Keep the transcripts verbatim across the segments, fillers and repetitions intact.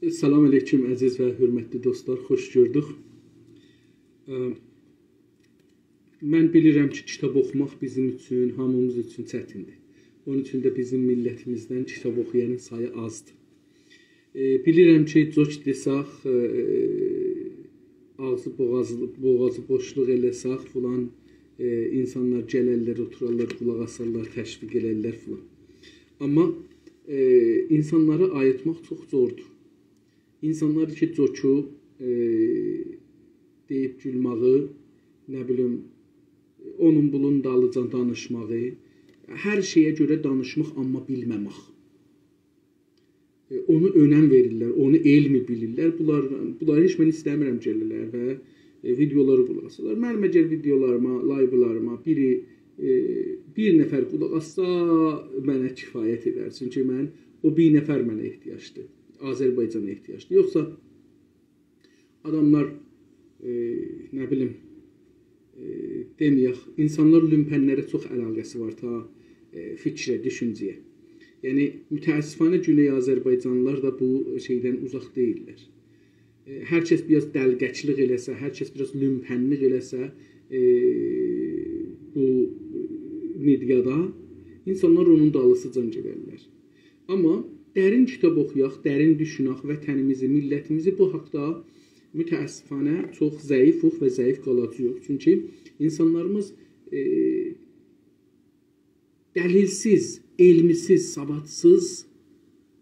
سلام علیکم، عزیز و حؤرمتلی دوستلار، خوش گؤردوک. ائ، من بیلیرم کی، کیتاب اوخوماق بیزیم اوچون، هامیمیز اوچون چتیندیر. اونون اوچون ده بیزیم میللتیمیزدن کیتاب اوخویانین سایی آزدیر. ائ، بیلیرم کی، جوک دئسک، ائ، آغزی بوغازی، بوغازی بوشلوق ائله‌سک فلان، ائ، اینسانلار گلرلر، اوتورارلار، قولاق آسارلار، تشویق ائلرلر فلان. آمما، ائ، اینسانلاری آییتماق چوخ زوردور. اینسانلار کی، جوکو، ائ، دئییب گولمه‌یی، نه بیلیم، اونون بونون دالیجا دانیشماغی، هر شئیه گؤره دانیشماق، آمما بیلمه‌مک. ائ، اونو اؤنم وئریرلر، اونو علمی بیلیرلر. بونلار، بونلاری هئچ من ایسته‌میرم گله‌لر و، ائ، ویدئولاری قولاق آسالار. منیم اگر ویدئولاریما، لایولاریما بیری، ائ، بیر نفر قولاق آسسا، منه کفایت ائدر. چونکی من، او بیر نفر منه احتیاجدیر. آذربایجانا احتیاجدیر. یوخسا آداملار، ائ، نه بیلیم، ائ، دئمه‌یک، اینسانلار لومپنلره چوخ علاقه‌سی وار تا، ائ، فیکره، دوشونجه‌یه. یعنی، متأسفانه گونئی آذربایجانلیلار دا بو شئیدن اوزاق دئییللر. ائ، هر کس بیر آز دلقکلیک ائله‌سه، هر کس بیر آز لومپنلیک ائله‌سه، ائ، بو مئدیادا، اینسانلار اونون دالیسیجان گئدرلر. آمما درین کیتاب اوخویاق، درین دوشونک وطنیمیزی، میللتیمیزی، بو حاقدا متأسفانه چوخ ضعیفوق و ضعیف قالاجاغیق. چونکی اینسانلاریمیز، ائ، دلیلسیز، علمی‌سیز، سوادسیز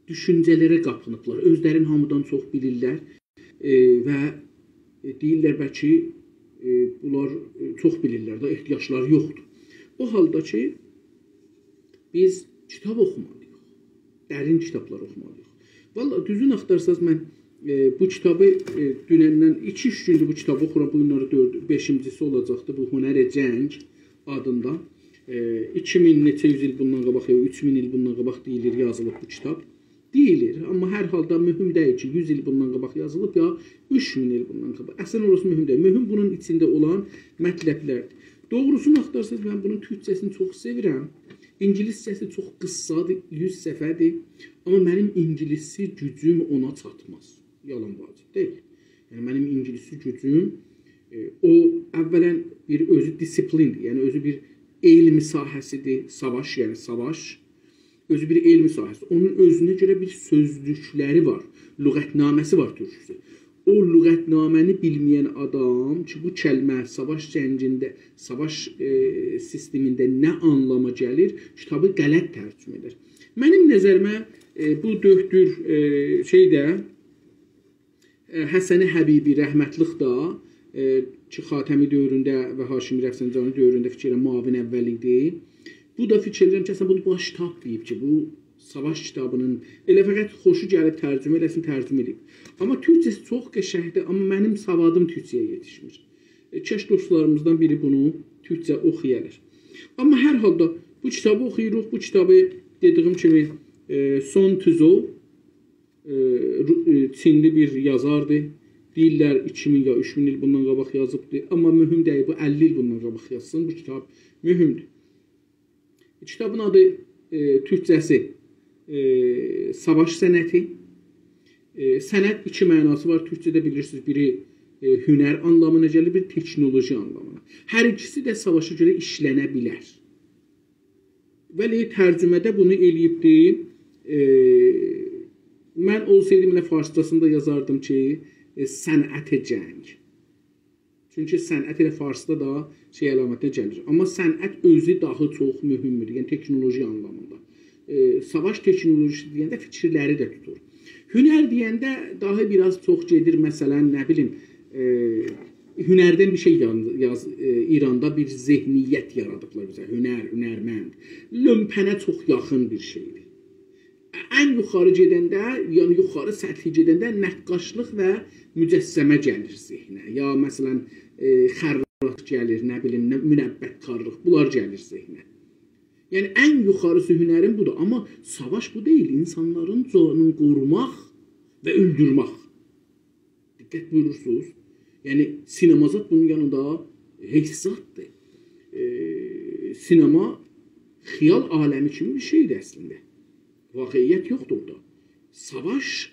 دوشونجه‌لره قاپینیبلار. اؤزلرینی هامیدان چوخ بیلیرلر، ائ، و، ائ، دئییرلر، بلکه، ائ، بونلار، ائ، چوخ بیلیرلر ده، احتیاجلاری یوخدور. او حالدا کی، بیز کیتاب اوخومالی‌ییق. درین کیتابلار اوخومالی‌ییق. والله، دوزون آختارساز، من، ائ، بو کیتابی، ائ، دونندن ایکی-اوچ گوندور بو کیتابی اوخورام. بو گونلری دؤرد، بئشینجی‌سی اولاجاقدی. بو هنر جنگ آدیندا. ائ، ایکی مین نئچه یوز ایل بوندان قاباق، یا اوچ مین ایل بوندان قاباق دئییلیر، یازیلیب بو کیتاب. دئییلیر، آمما هر حالدا مهم دئییل کی، یوز ایل بوندان قاباق یازیلیب، یا اوچ مین ایل بوندان قاباق. اصلاً اوراسی مهم دئییل. مهم بونون ایچینده اولان مطلبلردیر. دوغروسونو آختارساز، من بونون تورکجه‌سینی چوخ سئویرم. اینگیلیسجه‌سی چوخ قیسسادیر، یوز صفحه‌دیر. آمما منیم اینگیلیسی گوجوم اونا چاتماز. یالان واجب دئییل. یعنی، منیم اینگیلیسی گوجوم، ائ، او، اولاً، بیر اؤزو دیسیپلیندیر، یعنی اؤزو بیر علم ساحه‌سیدیر، ساواش، یعنی ساواش. اؤزو بیر علم ساحه‌سی. اونون اؤزونه گؤره بیر سؤزلوکلری وار، لغتنامه‌سی وار تورکجه‌سی. او لغتنامه‌نی بیلمه‌ین آدام کی، بو کلمه ساواش جنگینده، ساواش، ائ، سیستمینده نه آنلاما گلیر، کیتابی غلط ترجمه ائدر. منیم نظریمه، ائ، بو دؤکتور، ائ، شئیده، ائ، حسن حبیبی رحمتلیک ده، ائ، کی، خاتمی دؤورونده و هاشمی رفسنجانی دؤورونده فیکر ائلیرم معاون اول ایدی. بو دا فیکر ائلیرم کی، اصلاً بونو باش تاپ دئییب کی، بو ساواش کیتابینین ائله فقط خوشو گلیب ترجمه ائله‌سین، ترجمه ائله‌ییب. آمما تورکجه‌سی چوخ قشنگدیر، آمما منیم سوادیم تورکجه‌یه یئتیشمیر. ائ، کاش دوستلاریمیزدان بیری بونو تورکجه اوخویالار. آمما هر حالدا بو کیتابی اوخویوروق. بو کیتابی، دئدیگیم کیمی، ائ، سون تزو، ائ، رو-، ائ، چینلی بیر یازاردیر. دئییرلر، ایکی مین یا اوچ مین ایل بوندان قاباق یازیبدیر. آمما مهم دئییل، بو اللی ایل بوندان قاباق یازسین، بو کیتاب مهمدور. کیتابین آدی، ائ، تورکجه‌سی، ائ، ساواش صنعتی. ائ، صنعت ایکی معناسی وار. تورکجه‌ده بیلیرسینیز، بیری، ائ، هنر آنلامینا گلیر، بیری تکنولوژی آنلامینا. هر ایکیسی ده ساواشا گؤره ایشلنه بیلر. ولی ترجمه‌ده بونو ائله‌ییبدی. ائ، من اولسایدیم، ائله فارسجاسینی دا یازاردیم کی، ائ، صنعت جنگ. چونکی صنعت ائله فارسدا دا شئی علامتینه گلیر. آمما صنعت اؤزو داها چوخ مهمدور، یعنی تکنولوژی آنلامیندا. ائ، ساواش تکنولوژیسی دئینده فیکیرلری ده توتور. هنر دئینده داها بیر آز چوخ گئدیر، مثلاً، نه بیلیم، ائ، هنردن بیر شئی یان-، یاز-، ائ، ایراندا بیر ذهنیت یارادیبلار بیزه. هنر، هنرمند. لومپنه چوخ یاخین بیر شئیدیر. ان یوخاری گئدنده، یعنی یوخاری سطحی گئدنده نقاشلیق و مجسمه گلیر ذهنه. یا، مثلاً، ائ، خراط گلیر، نه بیلیم، نه، منبت‌کارلیق، بونلار گلیر ذهنه. یعنی، ان یوخاریسی هنرین بودور. آمما ساواش بو دئییل، اینسانلارین جانینی قوروماق و اؤلدورمک. دقت بویورورسونوز. یعنی، سینما زاد بونون یانیندا هئچ زاددیر. ائ، سینما خیال عالمی کیمی بیر شئیدیر اصلینده. واقعیت یوخدور اورادا. ساواش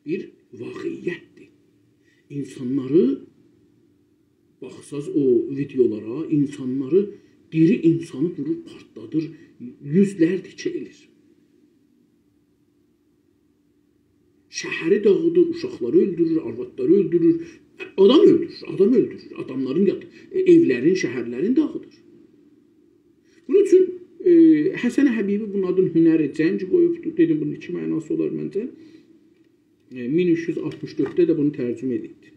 بیر واقعیتدیر. اینسانلاری، باخساز او ویدئولارا، اینسانلاری، دیری اینسانی وورور، پارتلادیر، یوزلر تیکه ائلیر. شهری داغیدیر، اوشاقلاری اؤلدورور، آروادلاری اؤلدورور، آدام اؤلدورور، آدام اؤلدورور، آداملارین یات-، ائ، ائولرین، شهرلرین داغیدیر. بونون اوچون، ائ، حسن حبیبی بونون آدین هنر جنگ قویوبدور. دئدیم، بونون ایکی معناسی اولار منجه. ائ، مین اوچ یوز آلتمیش دؤردده ده بونو ترجمه ائدیبدیر.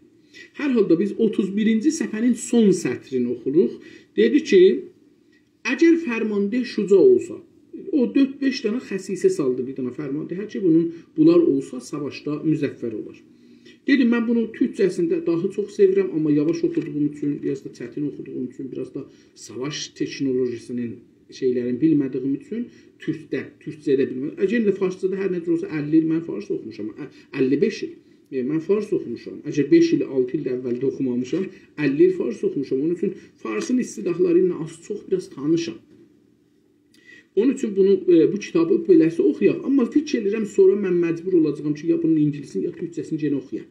هر حالدا بیز اوتوز بیرینجی صفحه‌نین سون سطرینی اوخوروق. دئدی کی، اگر فرمانده شجاع اولسا، او دؤرد-بئش دنه خصیصه سالدی بیر دنه فرمانده. هر کی بونون، بونلار اولسا، ساواشدا مظفر اولار. دئدیم، من بونو تورکجه‌سینده داها چوخ سئویرم، آمما یاواش اوخودوغوم اوچون، بیر آز دا چتین اوخودوغوم اوچون، بیر آز دا ساواش تکنولوژی‌سینین شئیلرینی بیلمه‌دیگیم اوچون تورکده، تورکجه‌ده بیلمه‌دیم. ائ، یئنه ده فارسجادا هر نئجه اولسا، اللی ایل من فارس اوخوموشام، ا-، اللی بئش ایل. ائ، من فارس اوخوموشام. اگر بئش ایل، آلتی ایل ده اولده اوخومامیشام، اللی ایل فارس اوخوموشام. اونون اوچون فارسین اصطلاحلاری ایله آز چوخ بیر آز تانیشام. اونون اوچون بونو، ائ، بو کیتابی بئله‌سی اوخویاق. آمما فیکیر ائدیرم، سونرا من مجبور اولاجاغام کی، یا بونون اینگیلیسینی، یا تورکجه‌سینی یئنه اوخویام.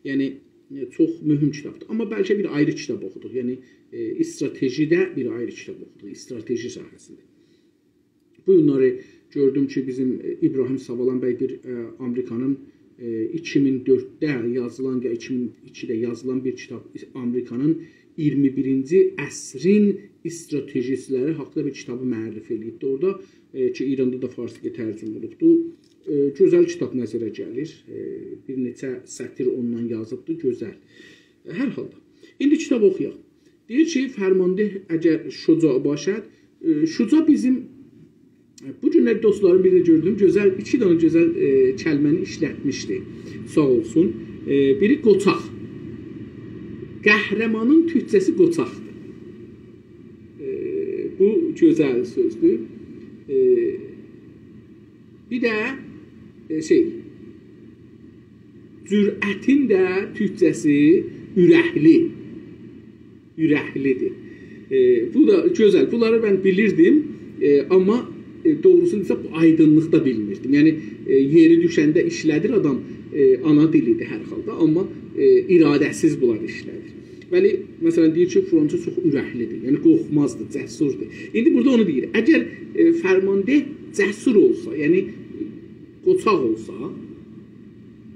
یعنی، ائ، چوخ مهم کیتابدیر. آمما بلکه بیر آیری کیتاب اوخودوق. یعنی، ائ، استراتژی‌ده بیر آیری کیتاب اوخودوق. استراتژی ساحه‌سینده. بو گونلری گؤردوم کی، بیزیم، ائ، ابراهیم ساوالان بی بیر، ائ، آمریکانین، ائ، ایکی مین دؤردده یازیلان یا ایکی مین ایکیده یازیلان بیر کیتاب، آمریکانین اییرمی بیرینجی عصرین استراتژیستلری حاقیندا بیر کیتابی معرفی ائله‌ییبدی. اورادا، ائ، کی، ایراندا دا فارسجا ترجمه اولوبدو. ائ، گؤزل کیتاب نظره گلیر. ائ، بیر نئچه سطیر اوندان یازیبدی، گؤزل. هر حالدا. ایندی کیتابی اوخویاق. دئییر کی، فرمانده اگر شجاع باشد، ائ، شجاع بیزیم، بو گونلر دوستلاریم بیر ده گؤردوم، گؤزل، ایکی دنه گؤزل، ائ، کلمه‌نی ایشلتمیشدی. ساغ اولسون. ائ، بیری قوچاق. قهرمانین تورکجه‌سی قوچاقدیر. ائ، بو گؤزل سؤزدور. ائ، بیر ده، ائ، شئی، جرأتین ده تورکجه‌سی اورکلی. اورکلی‌دیر. ائ، بو دا گؤزل. بونلاری من بیلیردیم، ائ، آمما، ائ، دوغروسونو دئسک، بو آیدینلیقدا بیلمیردیم. یعنی، ائ، یئری دوشنده ایشله‌دیر آدام، ائ، آنا دیلی‌دیر هر حالدا، آمما، ائ، اراده‌سیز بونلاری ایشله‌دیر. ولی، مثلا، دئییر کی، فلانجا چوخ اورکلی‌دیر، یعنی قورخمازدیر، جسوردور. ایندی بورادا اونو دئییر. اگر، ائ، فرمانده جسور اولسا، یعنی قوچاق اولسا،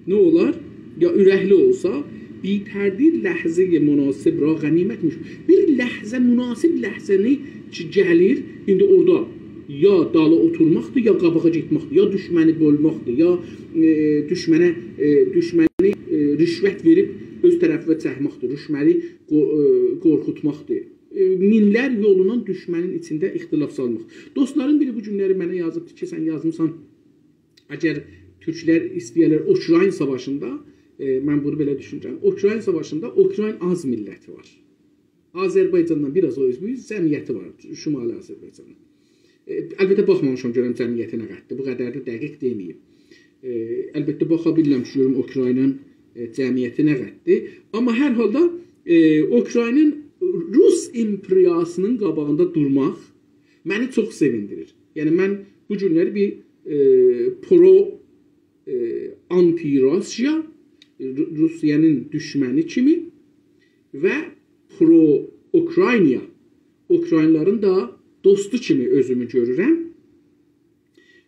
نه اولار؟ یا اورکلی اولسا، «بی‌تردید لحظهٔ مناسب را غنیمت می‌شمارد.» بیر لحظه، مناسب لحظه‌نی کی، گلیر، ایندی اورادا یا دالی اوتورماقدیر، یا قاباغا گئتمکدیر، یا دوشمنی بؤلمکدیر، یا، ائ، دوشمنه، ائ، دوشمنی، ائ، رشوت وئریب اؤز طرفینه چکمکدیر، دوشمنی قو-، ائ، قورخوتماقدیر. ائ، مینلر یولونان دوشمنین ایچینده اختلاف سالماق. دوستلارین بیری بو گونلری منه یازیبدی کی، سن یازمیسان، اگر تورکلر ایسته‌یه‌لر اوکراین ساواشیندا، ائ، من بونو بئله دوشونورم، اوکراین ساواشیندا اوکراین آز میللتی وار. آذربایجاندان بیر آز او اوز بو اوز جمعیتی وار، شمالی آذربایجانین. ائ، البته، باخمامیشام گؤرم جمعیتی نه قدردیر، بو قدر ده دقیق دئمه‌ییم. ائ، البته، باخا بیلیرم کی، گؤروم اوکراینین، ائ، جمعیتی نه قدردیر. آمما هر حالدا، ائ، اوکراینین روس ایمپریاسی‌نین قاباغیندا دورماق منی چوخ سئویندیریر. یعنی، من بو گونلری بیر، ائ، پرو، ائ، آنتی روسیا، رو-، روسیانین دوشمنی کیمی و پرو اوکراینیا، اوکراینلارین دا دوستو کیمی اؤزومو گؤرورم.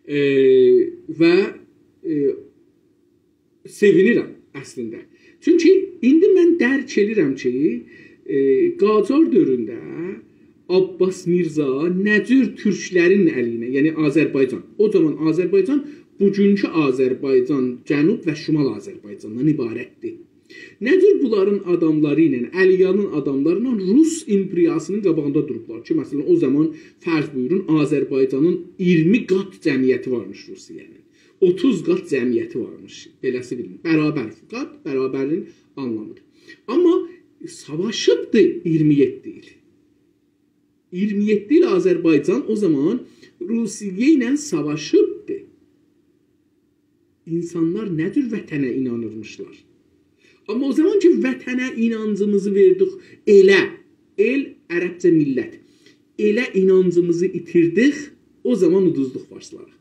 ائ، و، ائ، سئوینیرم اصلینده. چونکی ایندی من درک ائدیرم کی، ائ، قاجار دؤورونده عباس میرزا نه جور تورکلرین الینه، یعنی آذربایجان، او زامان آذربایجان بوگونکو آذربایجان، جنوب و شمال آذربایجاندان عبارتدیر. نه جور بونلارین آداملاری ایله، علیانین آداملاری ایله روس ایمپریاسی‌نین قاباغیندا دوروبلار کی، مثلا، او زامان فرض بویورون، آذربایجانین اییرمی قات جمعیتی وارمیش روسیانین. اوتوز قات جمعیتی وارمیش، بئله‌سی بیلین. برابر قات، برابرین آنلامیدیر. آمما ساواشیبدی اییرمی یئددی ایل. اییرمی یئددی ایل آذربایجان او زامان روسیه ایله ساواشیبدی. اینسانلار نه جور وطنه اینانیرمیشلار؟ آمما او زامان کی، وطنه اینانجیمیزی وئردیک ائله، ائل، عربجه میللت، ائله اینانجیمیزی ایتیردیک، او زامان اودوزدوق فارسلارا.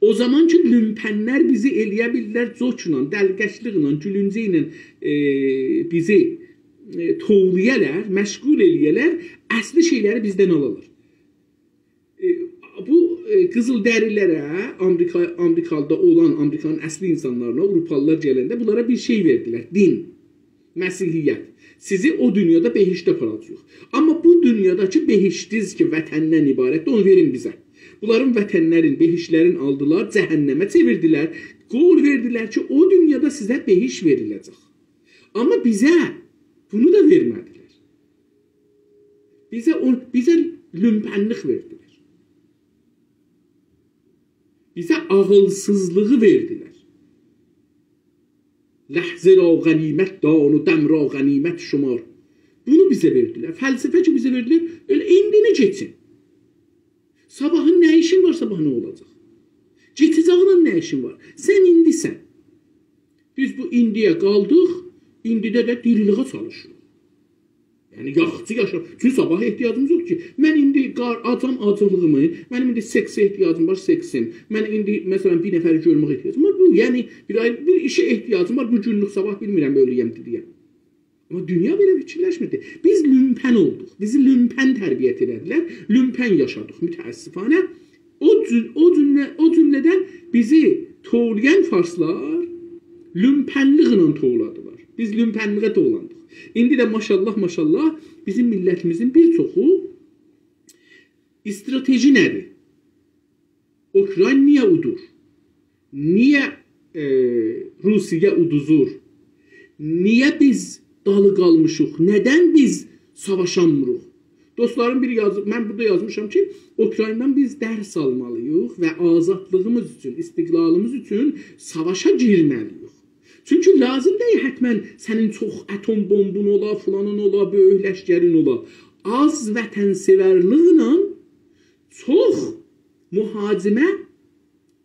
او زامان کی، لومپنلر بیزی ائلیه بیلدیلر، جوکلا، دلقشلیقله، گولونجه ایله، ائ، بیزی، ائ، توولایالار، مشغول ائلیه‌لر، اصلی شئیلری بیزدن آلالار. ائ، بو، ائ، قیزیل‌دری‌لره، آمریکا، آمریکادا اولان، آمریکانین اصلی اینسانلارینا، آوروپالیلار گلنده بونلارا بیر شئی وئردیلر، دین، مسیحیت. سیزی او دونیادا بهشته آپاراجاغیق. آمما بو دونیاداکی بهشتیز کی، وطندن عبارتدیر، اونو وئرین بیزه. بونلارین وطنلرین، بهشتلرین آلدیلار، جهنمه چئویردیلر. قول وئردیلر کی، او دونیادا سیزه بهشت وئریله‌جک. آمما بیزه بونو دا وئرمه‌دیلر. بیزه او، بیزه لومپنلیک وئردیلر. بیزه عاغیلسیزلیغی وئردیلر. «لحظه را غنیمت دان و دم را غنیمت شمار.» بونو بیزه وئردیلر. فلسفه کی، بیزه وئردیلر، ائله ایندینی کئچین. صاباحین نه ایشین وار، صاباح نه اولاجاق؟ کئچه‌جه‌یینن نه ایشین وار؟ سن ایندیسن. بیز بو ایندییه قالدیق، ایندیده ده دیریلییه چالیشیریق. یعنی، یاخشی یاشا. چونکی صاباح احتیاجیمیز یوخ کی. من ایندی قار-، آجام، آجلیغیمی، منیم ایندی سکسه احتیاجیم وار، سکسیم. من ایندی، مثلا، بیر نفری گؤرمه‌یه احتیاجیم وار. بو، یعنی، بیر آی-، بیر ایشه احتیاجیم وار، بو گونلوک، صاباح بیلمیرم، اؤلویم، دیرییم. آمما دونیا بئله فیکیرلشمیردی. بیز لومپن اولدوق. بیزی لومپن تربیت ائله‌دیلر. لومپن یاشادیق، متأسفانه. او جوم-، او جومله-، او جومله‌دن بیزی توولایان فارسلار لومپنلیکله توولادیلار. بیز لومپنلیگه توولاندیق. ایندی ده ماشاالله، ماشاالله، بیزیم میللتیمیزین بیر چوخو، استراتژی نه‌دیر؟ اوکراین نییه اودور؟ نییه، ائ، روسیه اودوزور؟ نییه بیز دالی قالمیشیق؟ ندن بیز ساواشامیریق؟ دوستلاریم، بیر یازی-، من بورادا یازمیشام کی، اوکرایندان بیز درس آلمالیییق و آزادلیغیمیز اوچون، استقلالیمیز اوچون ساواشا گیرمه‌لیییک. چونکی لازیم دئییل حتما سنین چوخ اتم بومبون اولا، فلانین اولا، بؤیوک لشکرین اولا. آز وطن‌سئورلیکله چوخ مهاجمه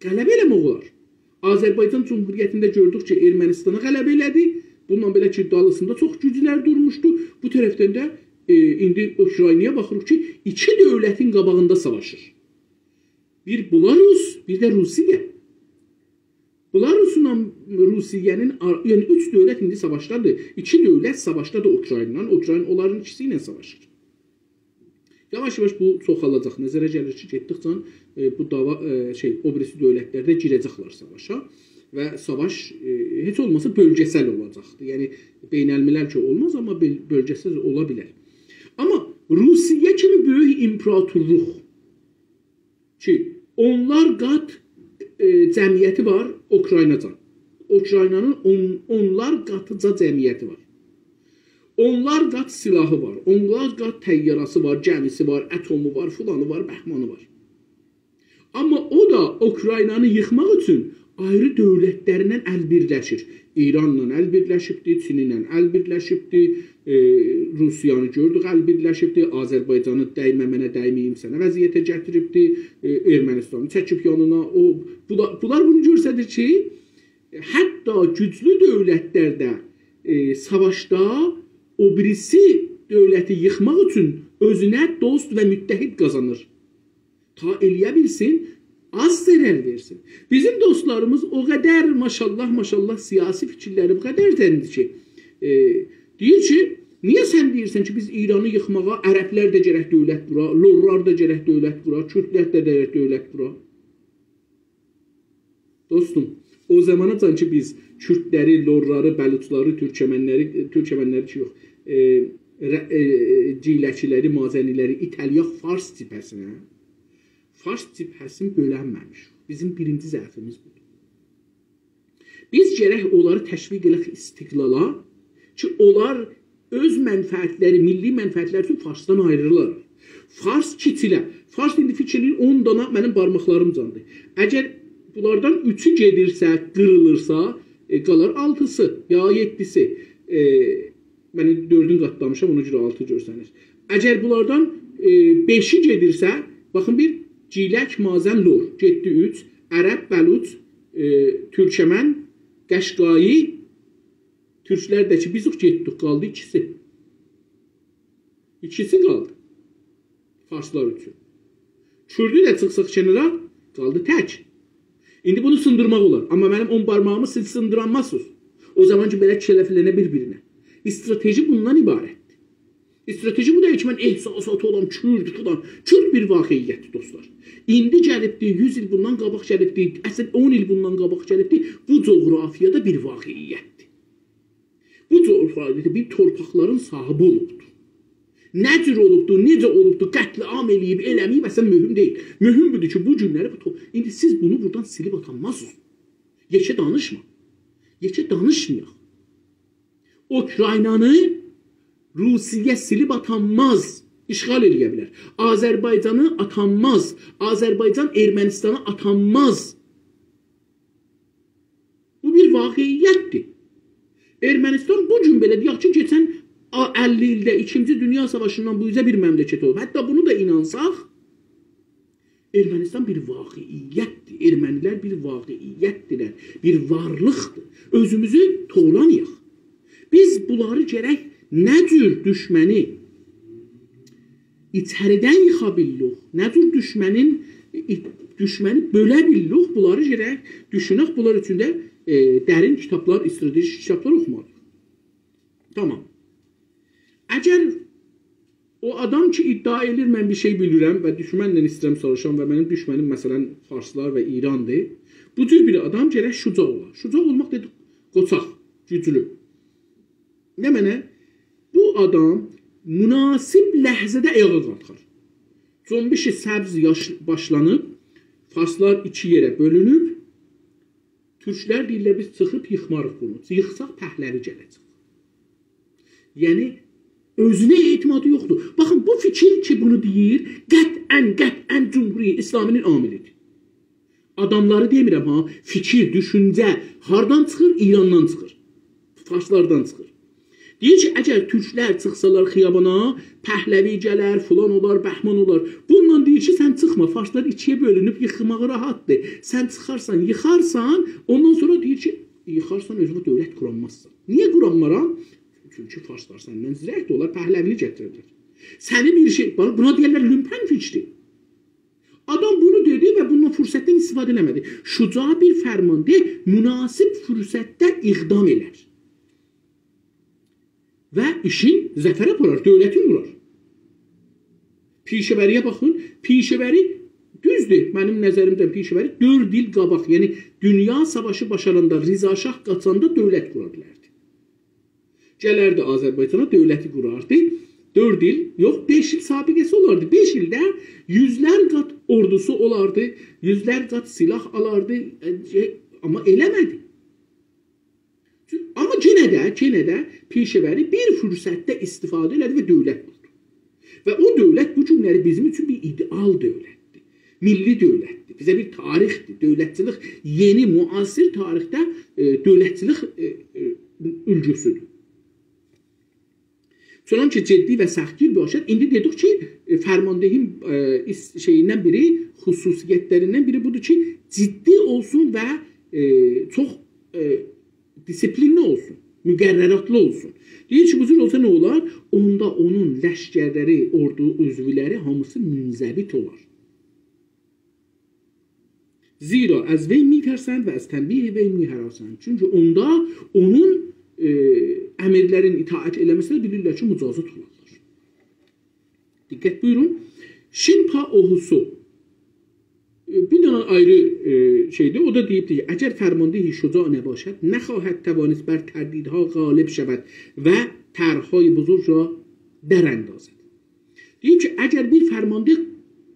غلبه ائله‌مک اولار. آذربایجان جمهوریتینده گؤردوک کی، ارمنیستانا غلبه ائله‌دی. بوندان بئله کی، دالیسیندا چوخ گوجلر دورموشدو. بو طرفدن ده، ائ، ایندی اوکراینایا باخیریق کی، ایکی دؤولتین قاباغیندا ساواشیر. بیر بلاروس، بیر ده روسیه. بلاروسلا روسیه‌نین آر-، یعنی اوچ دؤولت ایندی ساواشدادیر. ایکی دؤولت ساواشدادیر اوکراینایلا. اوکراین اونلارین ایکیسی ایله ساواشیر. یاواش-یاواش بو چوخالاجاق. نظره گلیر کی، گئتدیکجه، ائ، بو دعوا، ائ، شئی، او بیریسی دؤولتلر ده گیره‌جکلر ساواشا و ساواش، ائ، هئچ اولماسا بؤلگه‌سل اولاجاقدیر. یعنی، بین‌الملل کی اولماز، آمما بؤل-، بؤلگه‌سل اولا بیلر. آمما روسیه کیمی بؤیوک ایمپراتورلوق کی، اونلار قات، ائ، جمعیتی وار اوکرایناجان. اوکراینانین اون-، اونلار قاتیجا جمعیتی وار. اونلار قات سلاحی وار، اونلار قات طیاره‌سی وار، گمی‌سی وار، اتمو وار، فلانی وار، بهمانی وار. آمما او دا اوکراینانی ییخماق اوچون آیری دؤولتلرله ال بیرلشیر. ایرانلا ال بیرلشیبدی، چینله ال بیرلشیبدی، ائ، روسیانی گؤردوک، ال بیرلشیبدی، آذربایجانی دَیمه منه، دَیمه‌ییم سنه وضعیته گتیریبدی، ائ، ارمنیستانی چکیب یانینا. او، بونلار، بونلار بونو گؤستریر کی، حتی گوجلو دؤولتلر ده، ائ، ساواشدا او بیریسی دؤولتی ییخماق اوچون اؤزونه دوست و متحد قازانیر. تا ائلیه بیلسین، آز ضرر وئرسین. بیزیم دوستلاریمیز او قدر، ماشاالله، ماشاالله، سیاسی فیکیرلری بو قدر زنگیندیر کی، ائ، دئییر کی، نییه سن دئییرسن کی، بیز ایرانی ییخماغا، عربلر ده گرک دؤولت قورا، لورلار دا گرک دؤولت قورا، کوردلر ده گرک دؤولت قورا؟ دوستوم، او زاماناجان کی، بیز کوردلری، لورلاری، بلوچلاری، تورکمنلری، تورکمنلری کی، یوخ، ائ، ر-، ائ، گیلکیلری، مازنیلری ایته‌لیک فارس جبهه‌سینه، فارس جبهه‌سینی بؤلنمه‌میش. بیزیم بیرینجی ضعفیمیز بودور. بیز گرک اونلاری تشویق ائله‌یک استقلالا کی، اونلار اؤز منفعتلری، میللی منفعتلری اوچون فارسدان آیریلار. فارس کیچیله. فارس ایندی فیکیر ائله‌ییر، اون دانا منیم بارماقلاریمجاندیر. اگر بونلاردان اوچو گئدیرسه، قیریلیرسا، ائ، قالار آلتیسی یا یئددیسی. ائ، من دؤردون قاتلامیشام، اونا گؤره آلتی گؤرسنیر. اگر بونلاردان، ائ، بئشی گئدیرسه، باخین بیر، گیلک، مازن، لور، گئتدی اوچ، عرب، بلوچ، ائ، تورکمن، قشقایی، تورکلر ده کی، بیز یوخ، گئتدیک، قالدی ایکیسی. ایکیسی قالدی. فارسلار اوچون. کوردو ده چیخساق کنارا، قالدی تک. ایندی بونو سیندیرماق اولار. آمما منیم اون بارماغیمی سیز سیندیرانمازسینیز. او زامان کی، بئله چلفیلنه بیر-بیرینه. استراتژی بوندان عبارتدیر. استراتژی بو دئییل کی، من احساساتی اولام، کورد فلان. کورد بیر واقعیتدیر، دوستلار. ایندی گلیبدی، یوز ایل بوندان قاباق گلیبدی، اصلاً اون ایل بوندان قاباق گلیبدی. بو جغرافیادا بیر واقعیتدیر. بو جغرافیادا بیر تورپاقلارین صاحیبی اولوبدور. نه جور اولوبدور، نئجه اولوبدور، قتل‌عام ائله‌ییب، ائله‌مه‌ییب، اصلاً مهم دئییل. مهم بودور کی، بو گونلری بو تو-، ایندی سیز بونو بورادان سیلیب آتانمازسینیز. یئکه دانیشما. یئکه دانیشمایاق. اوکراینانی روسیه سیلیب آتانماز، اشغال ائله‌یه بیلر. آذربایجانی آتانماز، آذربایجان ارمنیستانی آتانماز. بو بیر واقعیتدیر. ارمنیستان بو گون بئله، دئیک کی، کئچن آ-، اللی ایلده ایکینجی دونیا ساواشیندان بو اوزه بیر مملکت اولوب. حتی بونو دا اینانساق، ارمنیستان بیر واقعیتدیر. ارمنی‌لر بیر واقعیتدیرلر، بیر وارلیقدیر. اؤزوموزو توولامایاق. بیز بونلاری گرک نه جور دوشمنی ایچریدن ییخا بیلیریک، نه جور دوشمنین، دوشمنی بؤله بیلیریک، بونلاری گرک دوشونک. بونلار اوچون ده، ائ، درین کیتابلار، استراتژی کیتابلار اوخومالی‌ییق. تامام. اگر او آدام کی، ادعا ائدیر، من بیر شئی بیلیرم و دوشمنله ایسته‌ییرم ساواشام و منیم دوشمنیم، مثلاً، فارسلار و ایراندیر، بو جور بیر آدام گرک شجاع اولا. شجاع اولماق دئدیک، قوچاق، گوجلو. نمنه؟ بو آدام مناسب لحظه‌ده آیاغا قالخار. جنبش سبز یاش-، باشلانیب، فارسلار ایکی یئره بؤلونوب، تورکلر دئییرلر، بیز چیخیب ییخماریق بونو. ییخساق پهلوی گله‌جک. یعنی، اؤزونه اعتمادی یوخدور. باخین، بو فیکیر کی، بونو دئییر، قطعاً، قطعاً جمهوری اسلامی‌نین عاملی‌دیر. آداملاری دئمیرم ها، فیکیر، دوشونجه هاردان چیخیر؟ ایراندان چیخیر. فارسلاردان چیخیر. دئییر کی، اگر تورکلر چیخسالار خیابانا، پهلوی گلر، فلان اولار، بهمان اولار. بونونلا دئییر کی، سن چیخما، فارسلار ایکی‌یه بؤلونوب، ییخماغی راحتدیر. سن چیخارسان، ییخارسان، اوندان سونرا دئییر کی، ییخارسان، اؤزونه دؤولت قورانمازسان. نییه قورانمارام؟ چونکی فارسلار سندن زیرکدیر، اونلار پهلوی‌نی گتیریرلر. سنی بیر شئی، باخ، بونا دئیرلر لومپن فیکری. آدام بونو دئدی و بوندان، فرصتدن استفاده ائله‌مه‌دی. شجاع بیر فرمانده مناسب فرصتده اقدام ائلر. و ایشین ظفره آپارار، دؤولتین قورار. پیشه‌وری‌یه باخین، پیشه‌وری، دوزدور، منیم نظریمدن پیشه‌وری دؤرد ایل قاباق، یعنی دونیا ساواشی باشلاندا، رضا شاه قاچاندا دؤولت قورا بیلردی. گلردی آذربایجانا، دؤولتی قوراردی. دؤرد ایل، یوخ، بئش ایل سابقه‌سی اولاردی. بئش ایلده یوزلر قات اوردوسو اولاردی، یوزلر قات سلاح آلاردی. ائ، شئی، آمما ائله‌مه‌دی. آمما یئنه ده، یئنه ده پیشه‌وری بیر فرصتده استفاده ائله‌دی و دؤولت قوردو. و او دؤولت بو گونلری بیزیم اوچون بیر ایده‌آل دؤولتدیر. میللی دؤولتدیر. بیزه بیر تاریخدیر. دؤولتچیلیک، یئنی معاصر تاریخده، ائ، دؤولتچیلیک، ائ، ائ، اولگوسودور. چنانچه جدی و سختگیر باشد. ایندی دئدیک کی، ائ، فرماندهین، ائ، ایس-، شئییندن بیری، خصوصیتلریندن بیری بودور کی، جدی اولسون و، ائ، چوخ، ائ، دیسیپلینلی اولسون، مقرراتلی اولسون. دئییر کی، بو جور اولسا نه اولار؟ اوندا اونون لشکرلری، اوردو عضولری هامیسی منضبط اولار. زیرا از وی می‌ترسند و از تنبیه وی می‌هراسند. چونکی اوندا اونون، ائ، امرلرین اطاعت ائله‌مه‌سینه بیلیرلر کی، مجازات اولارلار. دقت بویورون. شین پا اوهوسو. ائ، بیر دنه آیری، ائ، شئیدیر. او دا دئییبدیر کی، اگر فرماندهی شجاع نباشد، نخواهد توانست بر تردیدها غالب شود و طرح‌های بزرگ را در اندازد. دئییر کی، اگر بیر فرمانده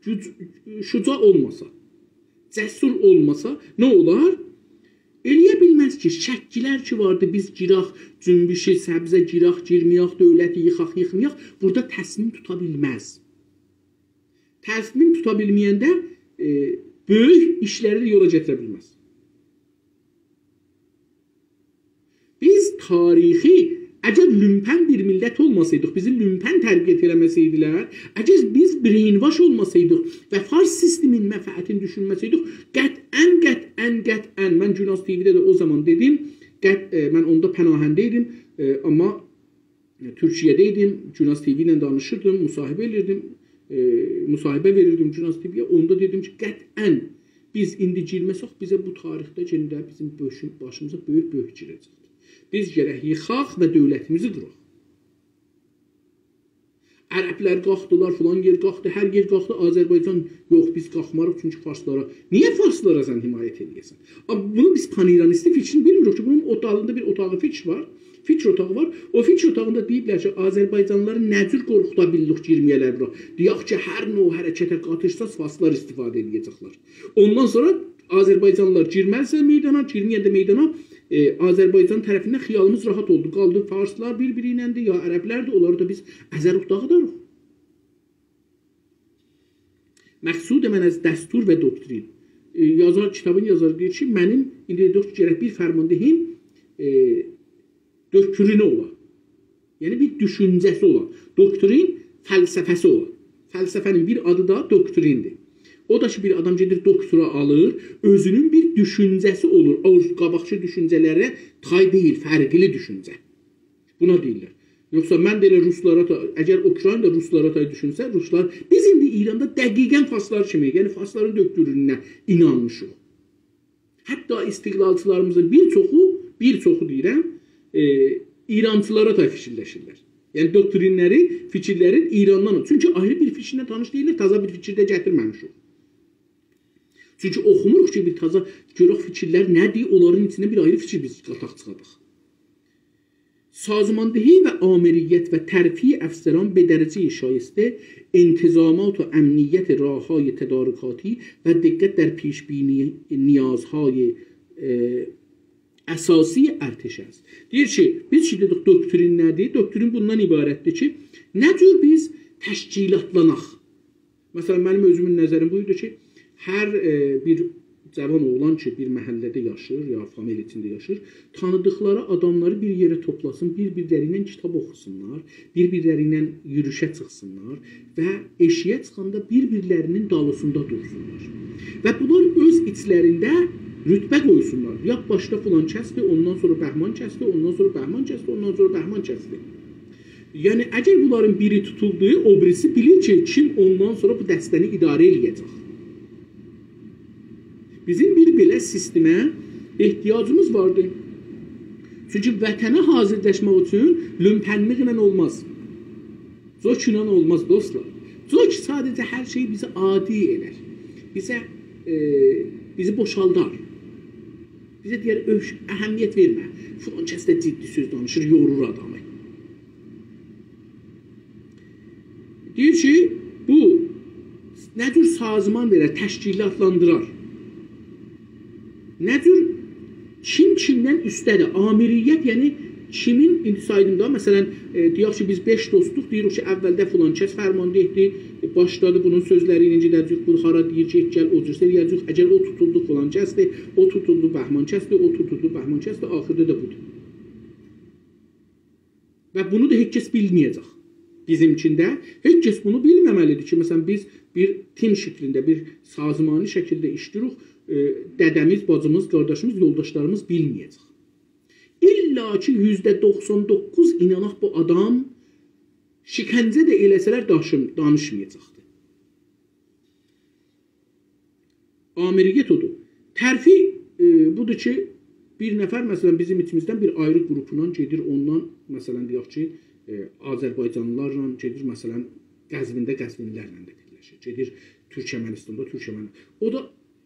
گوج-، شجاع اولماسا، جسور اولماسا، نه اولار؟ ائله‌یه بیلمز کی، شکلر کی واردی، بیز گیراق، جنبش سبزه گیراق، گیرمه‌یک، دؤولتی ییخاق، ییخمایاق، بورادا تصمیم توتا بیلمز. تصمیم توتا بیلمه‌ینده، ائ، بؤیوک ایشلری ده یولا گتیره بیلمز. بیز تاریخی، اگر لومپن بیر میللت اولماسایدیق، بیزی لومپن تربیت ائله‌مه‌سیدیلر، اگر بیز brainwash اولماسایدیق و فارس سیستمین منفعتینی دوشونمه‌سیدیک، قطعاً، قطعاً، قطعاً، من گوناز تی‌وی‌ده ده او زامان دئدیم، قط-، ائ، من اوندا پناهنده ایدیم، ائ، آمما تورکیه‌ده ایدیم، گوناز تی‌وی ایله دانیشیردیم، مصاحبه ائدیردیم، ائ، مصاحبه وئریردیم گوناز تی‌وی‌یه. اوندا دئدیم کی، قطعاً بیز ایندی گیرمه‌سک، بیزه بو تاریخده یئنه ده بیزیم بؤشون، باشیمیزا بؤیوک بؤرک گیره‌جکدیر. بیز گرک ییخاق و دؤولتیمیزی قوراق. عربلر قالخدیلار، فلان یئر قالخدی، هر یئر قالخدی، آذربایجان: «یوخ، بیز قالخماریق، چونکی فارسلارا.» نییه فارسلارا سن حمایت ائله‌یه‌سن؟ آمما بونو بیز پان‌ایرانیستی فیکرینی بیلمیریک کی، بونون اوتاغیندا بیر اوتاغی فیکر وار، فیکر اوتاغی وار. او فیکر اوتاغیندا دئییبلر کی، آذربایجانلیلاری نه جور قورخودا بیلیریک، گیرمه‌یه‌لر بورا. دئیک کی، هر نوع حرکته قاتیشساز، فارسلار استفاده ائله‌یه‌جکلر. اوندان سونرا آذربایجانلیلار گیرمزسه میدانا، گیرمه‌ینده میدانا، ائ، آذربایجان طرفیندن خیالیمیز راحت اولدو. قالدی فارسلار بیر-بیری ایلندی، یا عربلردیر، اونلاری دا بیز ازریک، داغیداریق. مقصود من از دستور و دکترین. ائ، یازار، کیتابین یازاری دئییر کی، منیم، ایندی دئییر کی، گرک بیر فرماندهین، ائ، دکترینی اولا. یعنی بیر دوشونجه‌سی اولا. دکترین فلسفه‌سی اولا. فلسفه‌نین بیر آدی دا دکتریندیر. او دا کی، بیر آدام گئدیر دکترا آلیر، اؤزونون بیر دوشونجه‌سی اولور. او قاباقکی دوشونجه‌لره تای دئییل، فرقلی دوشونجه. بونا دئییرلر. یوخسا من ده ائله روسلارا تا، اگر اوکراین دا روسلارا تای دوشونسه، روسلار، بیز ایندی ایراندا دقیقاً فارسلار کیمی، یعنی فارسلارین دکترینینه اینانمیشیق. حتی استقلالچیلاریمیزین بیر چوخو، بیر چوخو دئییرم، ائ، ایرانچیلارا تای فیکیرلشیرلر. یعنی دکترینلری، فیکیرلرین ایراندان. چونکی آیری بیر فیکیرله تانیش دئییللر، تازا بیر فیکیر ده گتیرمه‌میشیک. چونکی اوخوموروق کی، بیر تازا گؤرک فیکیرلر نه‌دیر، اونلارین ایچینده بیر آیری فیکیر بیز قاتاق چیخاداق. سازماندهی و آمریت و ترفیع افسران به درجهٔ شایسته انتظامات و امنیت راه‌های تدارکاتی و دقت در پیش‌بینی نیازهای، اه، اساسی ارتش است. دئییر کی، بیز کی دئدیک، دکترین نه‌دیر؟ دکترین بوندان عبارتدیر کی، نه جور بیز تشکیلاتلاناق؟ مثلا، منیم اؤزومون نظریم بو ایدی کی، هر، ائ، بیر جوان اوغلان کی، بیر محله‌ده یاشیر، یا فامیل ایچینده یاشیر، تانیدیقلاری آداملاری بیر یئره توپلاسین، بیر-بیرلری ایله کیتاب اوخوسونلار، بیر-بیرلری ایله یوروشه چیخسینلار و ائشییه چیخاندا بیر-بیرلرینین دالیسیندا دورسونلار. و بونلار اؤز ایچلرینده رتبه قویسونلار. لاپ باشدا فلان کسدیر، اوندان سونرا بهمان کسدیر، اوندان سونرا بهمان کسدیر، اوندان سونرا بهمان کسدیر. یعنی، اگر بونلارین بیری توتولدو، او بیریسی بیلیر کی، کیم اوندان سونرا بو دسته‌نی اداره ائله‌یه‌جک. بیزیم بیر بئله سیستمه احتیاجیمیز واردی. چونکی وطنه حاضرلاشماق اوچون لومپنلیکله اولماز. جوکلا اولماز، دوستلار. جوک ساده‌جه هر شئیی بیزه عادی ائلر. بیزه، ائ، بیزی بوشالدار. بیزه دئیر، «اؤش، اهمیت وئرمه. فلان کس ده جدی سؤز دانیشیر، یورور آدامی.» دئییر کی، بو نه جور سازمان وئرر، تشکیلاتلاندیرار؟ نه جور، کیم کیمدن اوسته‌دیر؟ آمریت، یعنی کیمین، ایندی سایدیم دا، مثلا، ائ، دئیک کی، بیز بئش دوستوق، دئییریک کی، اولده فلان کس فرمانده‌دیر، ائ، باشلادی بونون سؤزلری ایله گئده‌جک، بو هارا دئییر، گئت گل، او جور ائله‌یه‌جک. اگر او توتولدو، فلان کسدیر، او توتولدو، بهمان کسدیر، او توتولدو، بهمان کسدیر، آخیردا دا بودور. و بونو دا هئچ کس بیلمه‌یه‌جک. بیزیم ایچینده هئچ کس بونو بیلمه‌مه‌لیدیر کی، مثلا، بیز بیر تیم شکلینده، بیر سازمانی شکیلده ایشله‌ییریک، ائ، دده‌میز، باجیمیز، قارداشیمیز، یولداشلاریمیز بیلمه‌یه‌جک. الّا کی، یوزده دوخسان دوققوز ایناناق بو آدام شکنجه ده ائله‌سه‌لر داشیم-، دانیشمایاجاقدیر. آمریت اودور. ترفیع، ائ، بودور کی، بیر نفر، مثلا، بیزیم ایچیمیزدن بیر آیری قروپونان گئدیر، اوندان، مثلا، دئیک کی، ائ، آذربایجانلیلارلا گئدیر، مثلا، قزوینده قزوینلیلرله ده بیرلشیر. گئدیر تورکمنیستاندا تورکمن. او دا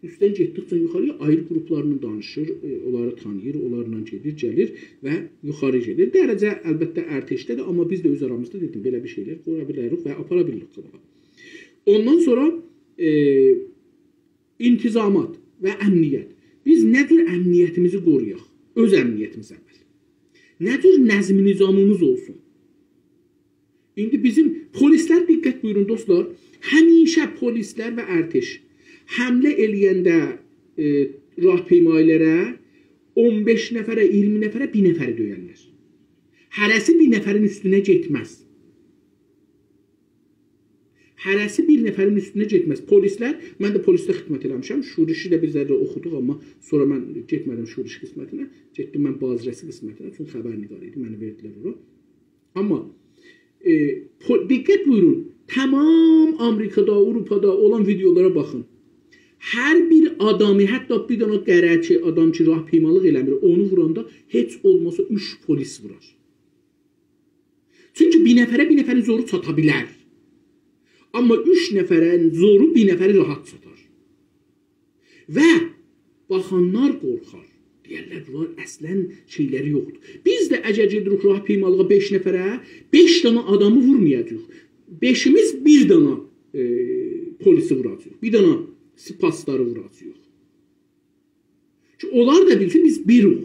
اوستدن گئتدیکجه یوخارییا آیری قروپلارلا دانیشیر، ائ، اونلاری تانیییر، اونلارلا گئدیر، گلیر و یوخاری گئدیر. درجه، البته، ارتشده‌دیر، آمما بیز ده اؤز آرامیزدا، دئدیم، بئله بیر شئیلر قورا بیلریک و آپارا بیلیریک قاباغا. اوندان سونرا، ائ، انتظامات و امنیت. بیز نه جور امنیتیمیزی قورویاق؟ اؤز امنیتیمیز اول. نه جور نظم نظامیمیز اولسون؟ ایندی بیزیم پلیسلر، دقت بویورون دوستلار، همیشه پلیسلر و ارتش حمله ائله‌ینده، ائ، راهپیمایی‌لره اون بئش نفره، اییرمی نفره، بیر نفری دؤیرلر. هره‌سی بیر نفرین اوستونه گئتمز. هره‌سی بیر نفرین اوستونه گئتمز. پلیسلر، من ده پلیسده خدمت ائله‌میشم. شورشی ده بیر ذره اوخودوق، آمما سونرا من گئتمه‌دیم شورش قسمتینه. گئتدیم من بازرسی قسمتینه، چونکی خبرنگار ایدیم، منی وئردیلر اورا. آمما، ائ، پو-، دقت بویورون، تمام آمریکادا، آوروپادا اولان ویدئولارا باخین. هر بیر آدامی، حتی بیر دنه قره‌چی آدام کی، راهپیمالیق ائله‌میر، اونو ووراندا هئچ اولماسا اوچ پلیس وورار. چونکی بیر نفره بیر نفرین زورو چاتا بیلر. آمما اوچ نفرین زورو بیر نفری راحت چاتار. و باخانلار قورخار. دئیرلر، بونلار اصلاً شئیلری یوخدور. بیز ده اگر گئدیریک راهپیمالیغا بئش نفره، بئش دنه آدامی وورمایاجاغیق. بئشیمیز بیر دنه، ائ، پلیسی ووراجاغیق. بیر دنه سپاسداری ووراجاغیق. کی، اونلار دا بیلسین، بیز بیریک.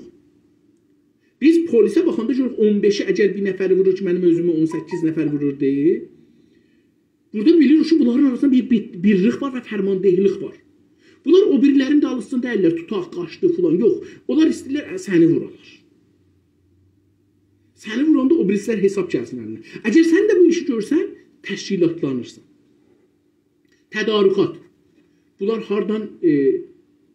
بیز پلیسه باخاندا گؤروروک، اون بئشی اگر بیر نفری وورور کی، منیم اؤزومو اون سککیز نفر وورور دئییر. بورادا بیلیریک کی، بونلارین آراسیندا بیر، بیر بیرلیک وار و فرماندهلیک وار. بونلار او بیریلرین دالیسیندا دئییللر، توتاق، قاچدی فلان. یوخ، اونلار ایسته‌ییرلر، اه، سنی وورالار. سنی ووراندا او بیریسیلر حساب گلسین الینه. اگر سن ده بو ایشی گؤرسن، تشکیلاتلانیرسان. تدارکات. بونلار هاردان، ائ،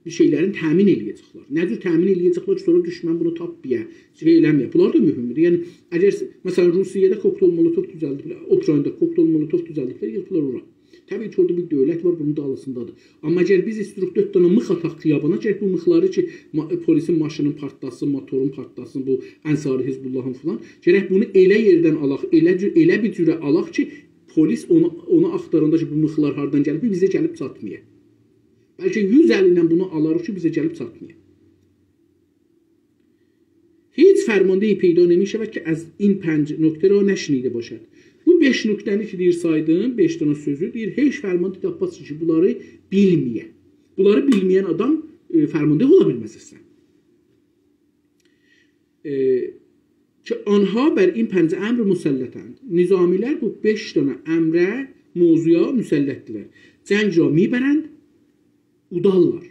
بیر شئیلرین تأمین ائله‌یه‌جکلر؟ نه جور تأمین ائله‌یه‌جکلر کی، سونرا دوشمن بونو تاپمایا، شئی ائله‌مه‌یه؟ بونلار دا مهمدور. یعنی، اگر س-، مثلاً، روسیه‌ده کوکتل مولوتوف دوزلدیبلر، اوکراینادا کوکتل مولوتوف دوزلدیبلر، ییغدیلار اورا. طبیعی کی، اورادا بیر دؤولت وار، بونون دالیسیندادیر. آمما اگر بیز ایستیروخ دؤرد دنه میخ آتاق خیابانا، گرک بو میخلاری کی، ما-، پلیسین ماشینین پارتلاسین، موتورون پارتلاسین، بو انصاری حزب‌اللهین فلان، گرک بونو ائله یئردن آلاق، ائله جور، ائله بیر جوره آلاق کی، پلیس اونو، اونو آختاراندا کی، بو میخلار هاردان گلیب، بیزه گلیب چاتمایا. بلکه یوز ال ایله بونو آلاریق کی، بیزه گلیب چاتمایا. هیچ فرماندهی پیدا نمی‌شود که از این پنج نکته را نشنیده باشد. بو بئش نکته‌نی کی، دئییر، سایدیم، بئش دنه سؤزو، دئییر، هئچ فرمانده تاپمازسینیز کی، بونلاری بیلمه‌یه. بونلاری بیلمه‌ین آدام، ائ، فرمانده اولا بیلمز اصلاً. ائ، که آنها بر این پنج امر مسلطند. نظامی‌لر بو بئش دنه امره، موضوعا مسلط‌دیرلر. جنگ را می‌برند، اودارلار.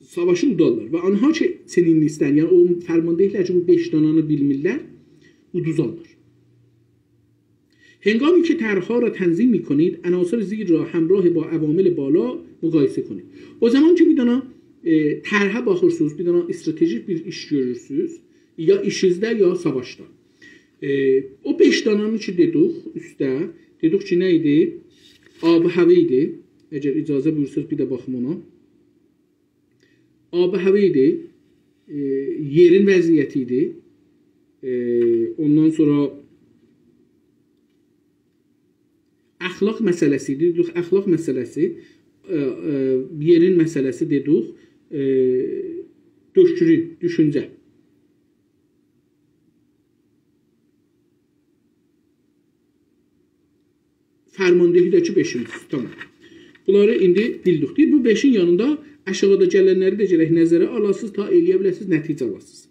ساواشی اودارلار. و آنها که چنین نیستند، یعنی او فرمانده‌لر کی، بو بئش دنه‌نی بیلمیرلر، اودوزارلار. هنگامی که طرح‌ها را تنظیم می‌کنید، عناصر زیر را همراه با عوامل بالا مقایسه کنید. او زامان کی، بیر دنه، ائ، طرحه باخیرسینیز، بیر دنه استراتژیک بیر ایش گؤرورسونوز، یا ایشینیزده، یا ساواشدا. ائ، او بئش دنه‌نی کی، دئدیک اوسته، دئدیک کی، نه ایدی؟ آب و هوا ایدی. اگر اجازه بویورسانیز، بیر ده باخیم اونا. آب و هوا ایدی، ائ، یئرین وضعیتی ایدی. ائ، اوندان سونرا اخلاق مسئله‌سی ایدی، دئدیک، اخلاق مسئله‌سی، ائ، ائ، یئرین مسئله‌سی دئدیک، ائ، دؤشکورون، دوشونجه. فرماندهی ده کی، بئشینجیسی. تامام. بونلاری ایندی بیلدیک. دئییر، بو بئشین یانیندا آشاغیدا گلنلری ده گرک نظره آلاسینیز، تا ائلیه بیله‌سینیز، نتیجه آلاسینیز.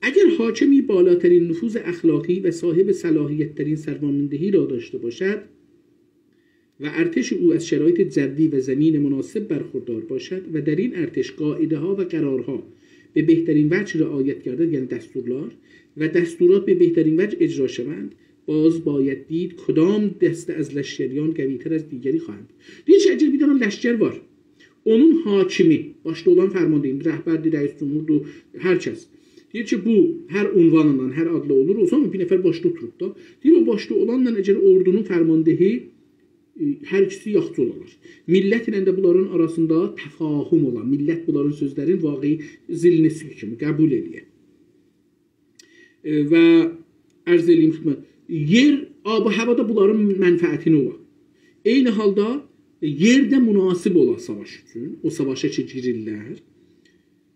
اگر حاکمی بالاترین نفوذ اخلاقی و صاحب صلاحیت‌ترین سرمایه‌دهی را داشته باشد و ارتش او از شرایط جوی و زمین مناسب برخوردار باشد و در این ارتش قاعده‌ها و قرارها به بهترین وجه رعایت گردد، یعنی دستورلار و دستورات به بهترین وجه اجرا شوند، باز باید دید کدام دسته از لشکریان قوی‌تر از دیگری خواهند بود. دئییر کی، اگر بیر دنه لشکر وار، اونون حاکمی، باشدا اولان فرمانده، ایندی رهبردیر، رئیس جمهوردور، هر کس. دئییر کی، بو هر عنوانلا، هر آدلا اولور، او زامان بیر نفر باشدا اوتوروب دا. دئییر، او باشدا اولانلا اگر اوردونون فرماندهی، ائ، هر ایکیسی یاخشی اولالار. میللت ایله ده بونلارین آراسیندا تفاهم اولا، میللت بونلارین سؤزلرین واقعی زیلینی سیل کیمی قبول ائلیه. ائ، و عرض ائله‌ییم خدمت، یئر، آب و هوا دا بونلارین منفعتینه اولا. عینی حالدا یئر ده مناسب اولا ساواش اوچون، او ساواشا کی، گیریرلر.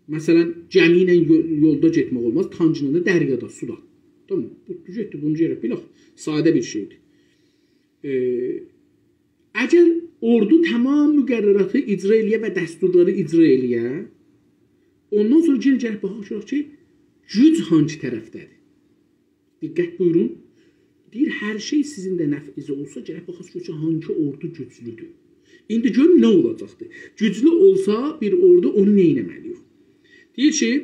مثلاً، گمی ایله یو-، یولدا گئتمک اولماز، تانک ایله ده دریادا، سودا. تامام، بو گئتدی، بونو گرک بیلک. ساده بیر شئیدیر. ائ، اگر اوردو تمام مقرراتی اجرا ائلیه و دستورلاری اجرا ائلیه، اوندان سونرا یئنه گرک باخاق گؤرک کی، گوج هانسی طرفده‌دیر. دقت بویورون. دئییر، هر شئی سیزین ده نفعینیزه اولسا، گرک باخاسینیز کی، هانسی اوردو گوجلودور. ایندی گؤرون نه اولاجاقدیر. گوجلو اولسا بیر اوردو، اونو نه ائتمه‌لی‌ییک؟ دئییر کی،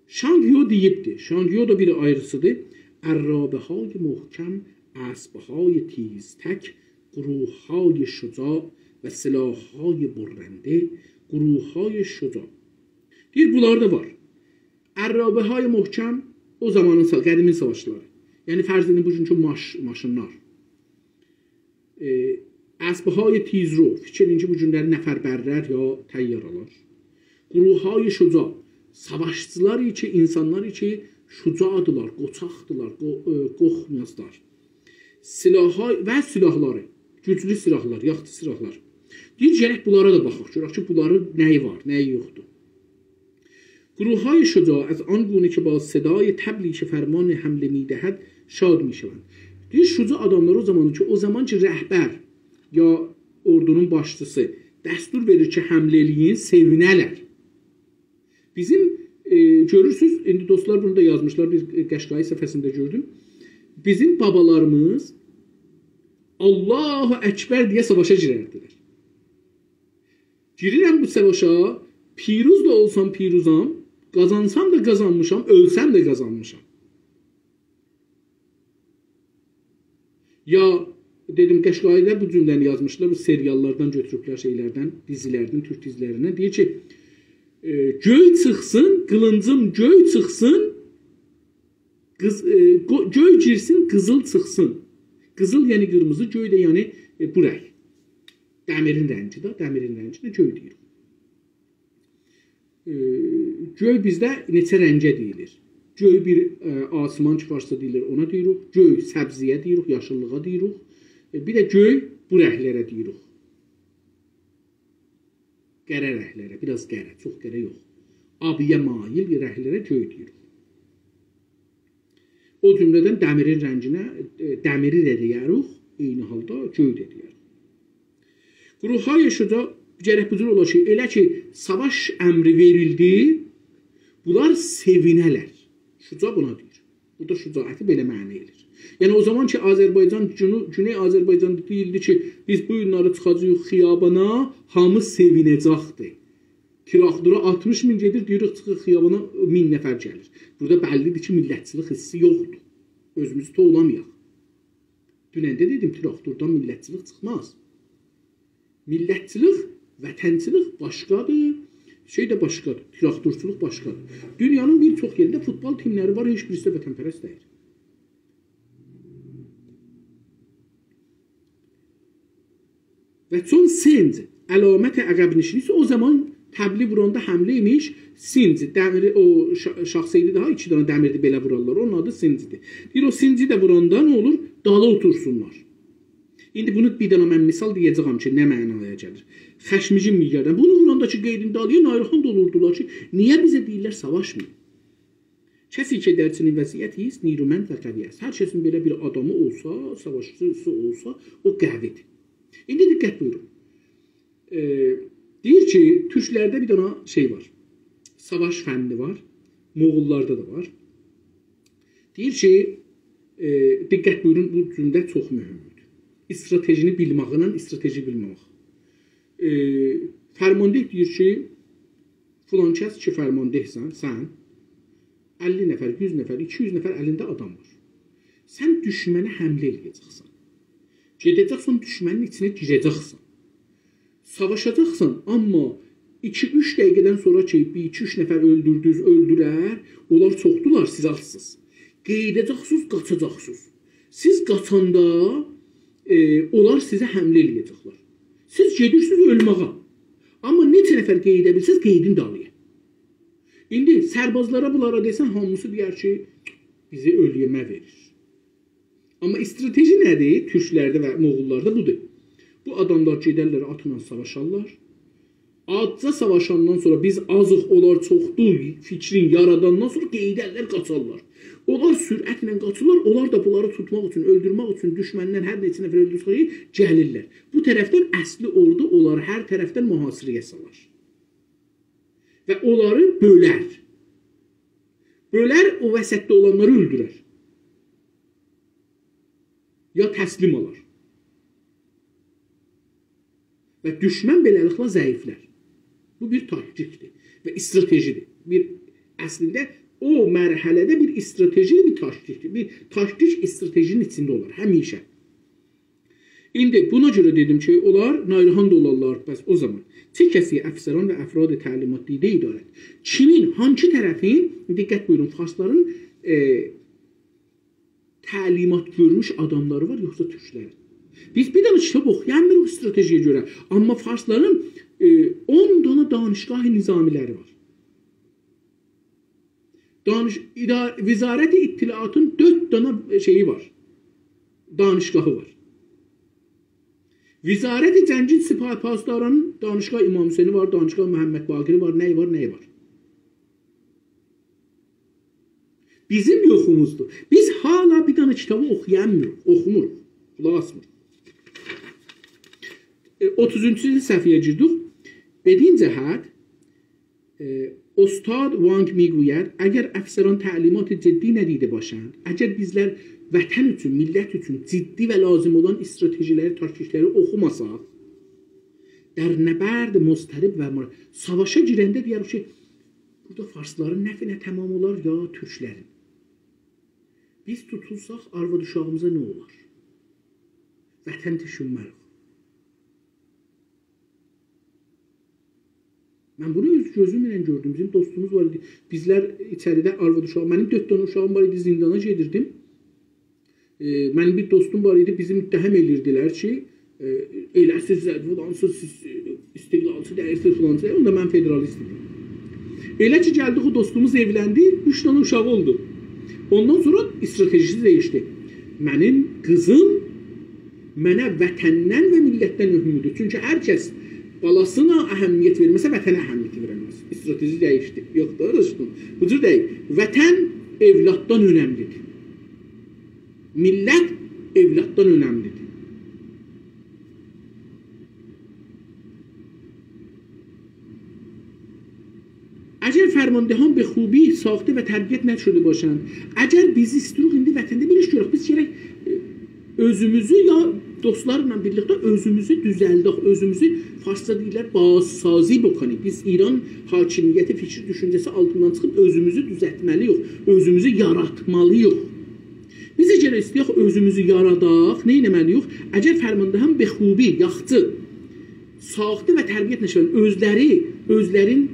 شانگ یو دئییبدی. شانگ یو دا بیر آیریسیدیر. «عرابه‌های محکم، اسب‌های تیزتک، گروه‌های شجاع و سلاح‌های برنده، گروه‌های شجاع.» دئییر، بونلار دا وار. «عرابه‌های محکم»، او زامانین سا-، قدیمین ساواشچیلاری. یعنی، فرض ائدین، بوگونکو ماش-، ماشینلار. ائ، اسب‌های تیزرو، فیکیر ائله‌یین کی، بو گونلری نفربرلر یا طیاره‌لر. گروه‌های شجاع، ساواشچیلار کی، اینسانلار کی، شجاعدیلار، قوچاقدیلار، قو-، ائ، قورخمازلار. سلاح‌های و سلاحلاری، گوجلو سلاحلار، یاخشی سلاحلار. دئییر، گرک بونلارا دا باخاق، گؤرک کی، بونلارین نه‌یی وار، نه‌یی یوخدور. گروه‌های شجاع از آن گونه که با صدای طبلی که فرمان حمله می‌دهد شاد می‌شوند. دئییر، شجاع آداملار او زامان کی، او زامان کی، رهبر یا اوردونون باشچیسی دستور وئریر کی، حمله ائله‌یین، سئوینه‌لر. بیزیم، ائ، گؤرورسونوز، ایندی دوستلار بونو دا یازمیشلار، بیر، ائ، قشقایی صفحه‌سینده گؤردوم. بیزیم بابالاریمیز «الله اکبر» دئیه ساواشا گیرردیلر. گیریرم بو ساواشا، پیروز دا اولسام پیروزام، قازانسام دا قازانمیشام، اؤلسم ده قازانمیشام. یا دئدیم، قشقایی‌ده بو جمله‌نی یازمیشلار، بو سریاللاردان گؤتوروبلر، شئیلردن، دیزیلردن، تورک دیزیلریندن. دئییر کی، ائ، «گؤی چیخسین، قیلینجیم گؤی چیخسین، قیز-، ائ، قو-، گؤی گیرسین، قیزیل چیخسین.» قیزیل، یعنی قیرمیزی، گؤی ده، یعنی، ائ، بو رنگ. دمیرین رنگی ده، دمیرین رنگینه گؤی دئییر. ائ، گؤی بیزده نئچه رنگه دئییلیر؟ گؤی بیر، ائ، آسمان کی، فارسدا دئییلیر، اونا دئییریک. گؤی سبزی‌یه دئییریک، یاشیللیغا دئییریک. ائ، بیر ده گؤی بو رنگلره دئییریک. قره رنگلره، بیر آز قره، چوخ قره یوخ. آبی‌یه مایل رنگلره گؤی دئییریک. او جمله‌دن دمیرین رنگینه، ائ، دمیری ده دئیه‌ریک، عینی حالدا گؤی ده دئیه‌ریک. گروه‌های شجاع، گرک بو جور اولا کی، ائله کی ساواش امری وئریلدی، بونلار سئوینه‌لر. شجاع بونا دئییر. بورادا شجاعتی بئله معنا ائله‌ییر. یعنی او زامان کی، آذربایجان، گونو-، گونئی آذربایجاندا دئییلدی کی، بیز بو گونلری چیخاجاغیق خیابانا، هامی سئوینه‌جکدی. تراکتورا آلتمیش مین گئدیر، دئییریک، چیخیق خیابانا، مین نفر گلیر. بورادا بللی‌دیر کی، میللتچیلیک حیسی یوخدور. اؤزوموزو توولامایاق. دونن ده دئدیم، تراکتوردان میللتچیلیک چیخماز. میللتچیلیک، وطنچیلیک باشقادیر، شئی ده باشقادیر، تراکتورچولوق باشقادیر. دونیانین بیر چوخ یئرینده فوتبال تیملری وار، هئچ بیریسی ده وطن‌پرست دئییل. و چون سنج علامت عقب‌نشینی ایسه، او زامان طبلی ووراندا حمله ایمیش، سنج، دمیری، او شا-، شاخ سیدی داها ایکی دنه دمیردی بئله وورارلار، اونون آدی سنجدیر. دئییر، او سنجی ده ووراندا نه اولور؟ دالی اوتورسونلار. ایندی بونو بیر دنه من مثال دئیه‌جه‌یم کی، نه معنایا گلیر. خشمگین می‌گردند. بونو ووراندا کی، قئیدین دالی‌یا، ناراحت اولوردولار کی، نییه بیزه دئییرلر ساواشمایین؟ کسی که در چنین وضعیتی است، نیرومند و قوی است. هر کسین بئله بیر آدامی اولسا، ساواشچیسی اولسا، او قوی‌دیر. ایندی دقت بویورون. ائ، دئییر کی، تورکلرده بیر دنه شئی وار. ساواش فنی وار. موغوللاردا دا وار. دئییر کی، ائ، دقت بویورون، بو جمله چوخ مهمدور. استراتژینی بیلماغینان استراتژی بیلمه‌مک. ائ، فرمانده دئییر کی، فلان کس کی، فرمانده‌سن، سن، اللی نفر، یوز نفر، ایکی یوز نفر الینده آدام وار. سن دوشمنه حمله ائله‌یه‌جکسن. گئده‌جکسن، دوشمنین ایچینه گیره‌جکسن. ساواشاجاقسان، آمما ایکی-اوچ دقیقه‌دن سونرا کی، بیر ایکی-اوچ نفر اؤلدوردونوز، اؤلدولر، اونلار چوخدولار، سیز آزسینیز. قئییده‌جکسینیز، قاچاجاقسینیز. سیز قاچاندا، ائ، اونلار سیزه حمله ائله‌یه‌جکلر. سیز گئدیرسینیز اؤلمه‌یه. آمما نئچه نفر قئییده بیلسز، قئییدین دالی‌یا. ایندی سربازلارا، بونلارا دئسن، هامیسی دئیر کی، بیزی اؤلومه وئریر. آمما استراتژی نه‌دیر؟ تورکلرده و موغوللاردا بودور. بو آداملار گئدرلر، آتلا ساواشارلار. آزجا ساواشاندان سونرا، «بیز آزیق، اونلار چوخدور» فیکرین یاراداندان سونرا قئییدرلر، قاچارلار. اونلار سرعتله قاچیرلار، اونلار دا بونلاری توتماق اوچون، اؤلدورمک اوچون دوشمندن هر نئچه نفر اؤلدورسه، گلیرلر. بو طرفدن اصلی اوردو اونلاری هر طرفدن محاصره‌یه سالار. و اونلاری بؤلر. بؤلر، او وسطده اولانلاری اؤلدورر. یا تسلیم اولار. و دوشمن بئله‌لیکله ضعیفلر. بو بیر تاکتیکدیر و استراتژی‌دیر. بیر، اصلینده او مرحله‌ده بیر استراتژی، بیر تاکتیکدیر. بیر تاکتیک استراتژی‌نین ایچینده اولار همیشه. ایندی بونا گؤره دئدیم کی، اونلار ناراحت اولارلار، پس او زامان. «چه کسی افسران و افراد تعلیمات دیده‌ای دارد؟» کیمین، هانسی طرفین، دقت بویورون، فارسلارین، ائ، تعلیمات گؤرموش آداملاری وار، یوخسا تورکلرین؟ بیز بیر دنه کیتاب اوخویامیریق استراتژی‌یه گؤره. آمما فارسلارین، ائ، اون دنه دانشگاه نظامی‌لری وار. دانش-، ادار-، وزارت اطلاعاتین دؤرد دنه شئیی وار. دانشگاهی وار. وزارت جنگین سپاه پاسدارانین دانشگاه امام حسینی وار، دانشگاه محمد باقری وار، نه‌یی وار، نه‌یی وار. بیزیم یوخوموزدور. بیز حالا بیر دنه کیتابی اوخویامیریق، اوخوموروق، قولاق آسمیریق. ائ، اوتوزونجو صفحه‌یه گیردیک. بدین جهت، ائ، استاد وانگ می‌گوید: «اگر افسران تعلیمات جدی ندیده باشند»، اگر بیزلر وطن اوچون، میللت اوچون جدی و لازیم اولان استراتژی‌لری، تاکتیک‌لری اوخوماساق، «در نبرد مضطرب و مر-»، ساواشا گیرنده دئیه‌ریک کی، بورادا فارسلارین نفعینه تمام اولار یا تورکلرین؟ بیز توتولساق، آرواد اوشاغیمیزا نه اولار؟ وطن دوشونمه‌ریک. من بونو اؤز گؤزومله گؤردوم. بیزیم دوستوموز وار ایدی. بیزلر ایچریده آرواد اوشاغی، منیم دؤرد دنه اوشاغیم وار ایدی، زندانا گئدیردیم. ائ، منیم بیر دوستوم وار ایدی، بیزی متهم ائله‌ییردیلر کی، ائ، ائله‌سیز، فلانسیز، سیز، ائ، استقلالچی دئییلسیز، فلانسیز. اوندا من فدرالیست ایدیم. ائله کی، گلدیک، او دوستوموز ائولندی، اوچ دنه اوشاغی اولدو. اوندان سونرا استراتژی‌سی دییشدی. منیم قیزیم منه وطندن و میللتدن مهمدور. چونکی هر کس بالاسینا اهمیت وئرمه‌سه، وطنه اهمیت وئرمز. استراتژی دییشدی. یوخ، دوغرو دوشدوم. بو جور دئییل. وطن اولاددان اؤنملی‌دیر. میللت اولاددان اؤنملی‌دیر. اگر فرماندهان به خوبی ساخته و تربیت نشده باشند، اگر بیز ایستیروق ایندی وطنده بیر ایش گؤرک، بیز گرک، ائ، اؤزوموزو یا دوستلارلا بیرلیکده اؤزوموزو دوزلدک، اؤزوموزو، فارسجا دئییرلر، بازسازی بکنیم. بیز ایران حاکمیتی، فیکیر، دوشونجه‌سی آلتیندان چیخیب اؤزوموزو دوزلتمه‌لی‌ییک، اؤزوموزو یاراتمالی‌ییق. بیز اگر ایسته‌یک اؤزوموزو یاراداق، نه ائتمه‌لی‌ییک؟ اگر فرماندهان به خوبی، یاخشی، ساخته و تربیت نشده، اؤزلری، اؤزلرین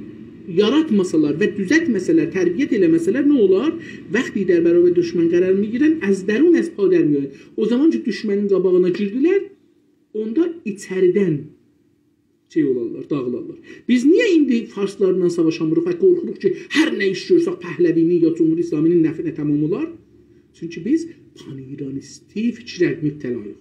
یاراتماسالار و دوزلتمه‌سه‌لر، تربیت ائله‌مه‌سه‌لر، نه اولار؟ «وقتی در برابر دشمن قرار می‌گیرند، از درون از پا در می‌آیند.» او زامان کی، دوشمنین قاباغینا گیردیلر، اوندا ایچریدن شئی اولارلار، داغیلارلار. بیز نییه ایندی فارسلارلا ساواشامیریق و قورخوروق کی، هر نه ایش گؤرسک پهلوی‌نین یا جمهوری اسلامی‌نین نفعینه تمام اولار؟ چونکی بیز پان‌ایرانیستی فیکره مبتلاییق.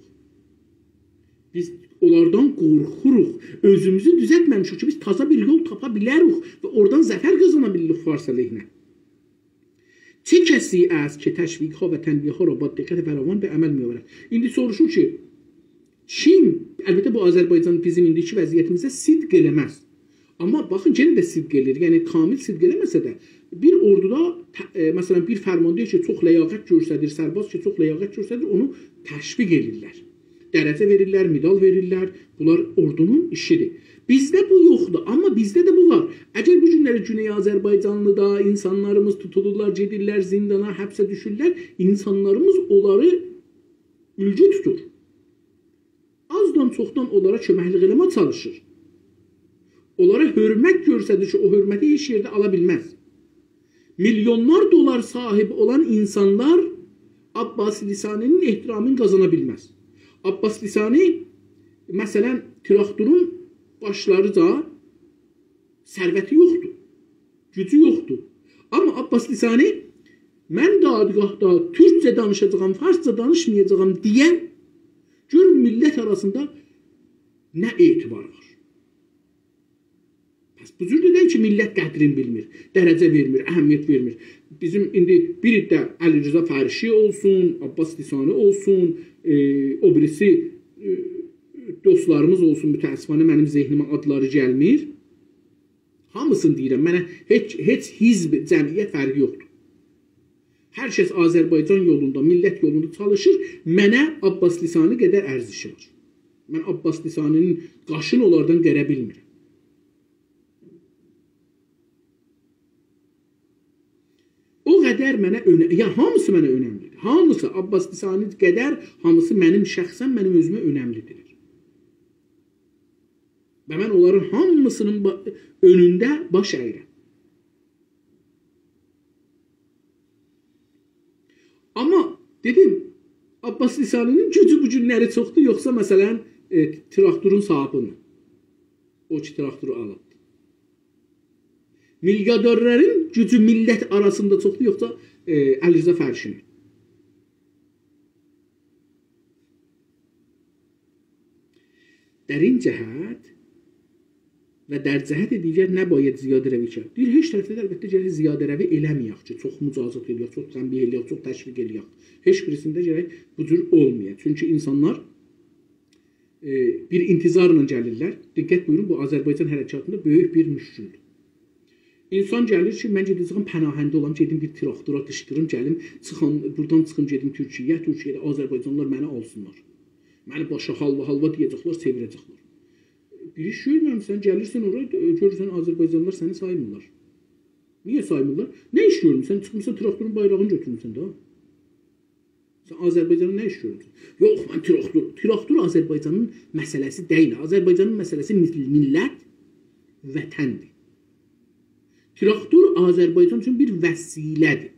بیز اونلاردان قورخوروق. اؤزوموزو دوزلتمه‌میشیک کی، بیز تازا بیر یول تاپا بیلریک و اورادان ظفر قازانا بیلیریک فارس علیهینه. «چه کسی است که تشویق‌ها و تنبیه‌ها را با دقت فراوان به عمل می‌آورد؟» ایندی سوروشور کی، کیم، البته، بو آذربایجان بیزیم ایندیکی وضعیتیمیزده صدق ائله‌مز. آمما باخین، یئنه ده صدق ائله‌ییر. یعنی، کامل صدق ائله‌مه‌سه ده، بیر اوردودا، ت-، ائ، مثلا، بیر فرمانده کی، چوخ لیاقت گؤستریر، سرباز کی، چوخ لیاقت گؤستریر، اونو تشویق ائله‌ییرلر. درجه وئریرلر، مدال وئریرلر. بونلار اوردونون ایشیدیر. بیزده بو یوخدور، آمما بیزده ده بو وار. اگر بو گونلری گونئی آذربایجانلیدا اینسانلاریمیز توتولورلار، گئدیرلر زیندانا، حبسه دوشورلر، اینسانلاریمیز اونلاری اولگو توتور. آزدان چوخدان اونلارا کؤمکلیک ائله‌مه‌یه چالیشیر. اونلارا حؤرمت گؤستریر کی، او حؤرمتی هئچ یئرده آلا بیلمز. میلیونلار دلار صاحیبی اولان اینسانلار عباس لسانی‌نین احترامینی قازانا بیلمز. عباس لسانی، مثلا، تراکتورون باشلاریجا ثروتی یوخدور، گوجو یوخدور. آمما عباس لسانی، «من دادگاهدا تورکجه دانیشاجاغام، فارسجا دانیشمایاجاغام» دئیه، گؤر میللت آراسیندا نه اعتبار وار. پس بو جور دئدن کی، میللت قدرین بیلمیر، درجه وئرمیر، اهمیت وئرمیر. بیزیم ایندی بیر عده علیرضا فرشی اولسون، عباس لسانی اولسون، ائ، او بیریسی، ائ، دوستلاریمیز اولسون، متأسفانه منیم ذهنیمه آدلاری گلمیر. هامیسینی دئییرم، منه هئچ، هئچ حزب، جمعیت فرقی یوخدور. هر کس آذربایجان یولوندا، میللت یولوندا چالیشیر، منه عباس لسانی قدر ارزشی وار. من عباس لسانی‌نین قاشینی اونلاردان قره بیلمیرم. او قدر منه اؤنه-، یا، هامیسی منه اؤنملی‌دیر. هامیسی، عباس لسانی قدر هامیسی منیم شخصا، منیم اؤزومه اؤنملی‌دیرلر. و من اونلارین هامیسی‌نین با-، اؤنونده باش اییرم. آمما دئدیم، عباس لسانی‌نین گوجو بو گونلری چوخدور، یوخسا، مثلا، ائ، تراکتورون صاحیبی‌نین؟ او کی تراکتورو آلیبدی. میلیاردرلرین گوجو میللت آراسیندا چوخدور، یوخسا، ائ، علیرضا فرشی‌نین؟ در این جهت و در جهت دیگر نباید زیاده‌روی کرد. دئییر، هئچ طرفده ده البته گرک زیاده‌روی ائله‌مه‌یک کی، چوخ مجازات ائله‌یک، چوخ تنبیه ائله‌یک، چوخ تشویق ائله‌یک. هئچ بیریسینده گرک بو جور اولمایا. چونکی اینسانلار، ائ، بیر انتظارلا گلیرلر. دقت بویورون، بو آذربایجان حرکاتیندا بؤیوک بیر مشکلدور. اینسان گلیر کی، من گئده‌جه‌یم پناهنده اولام، گئدیم بیر تراکتورا قیشقیریم، گلیم، چیخام، بورادان چیخیم، گئدیم تورکیه‌یه، تورکیه‌ده آذربایجانلیلار منی آلسینلار. منی باشا حالوا-حالوا دئیه‌جکلر، چئویره‌جکلر. بیر ایش گؤرمه‌میسن، گلیرسن اورا، گؤرورسن آذربایجانلیلار سنی سایمیرلار. نییه سایمیرلار؟ نه ایش گؤرموسن؟ چیخمیسان تراکتورون بایراغینی گؤتورموسن ده. سن آذربایجاندا نه ایش گؤرورسن؟ یوخ، من تراکتور، تراکتور آذربایجانین مسئله‌سی دئییل. آذربایجانین مسئله‌سی میل-، میللت، وطندیر. تراکتور آذربایجان اوچون بیر وسیله‌دیر.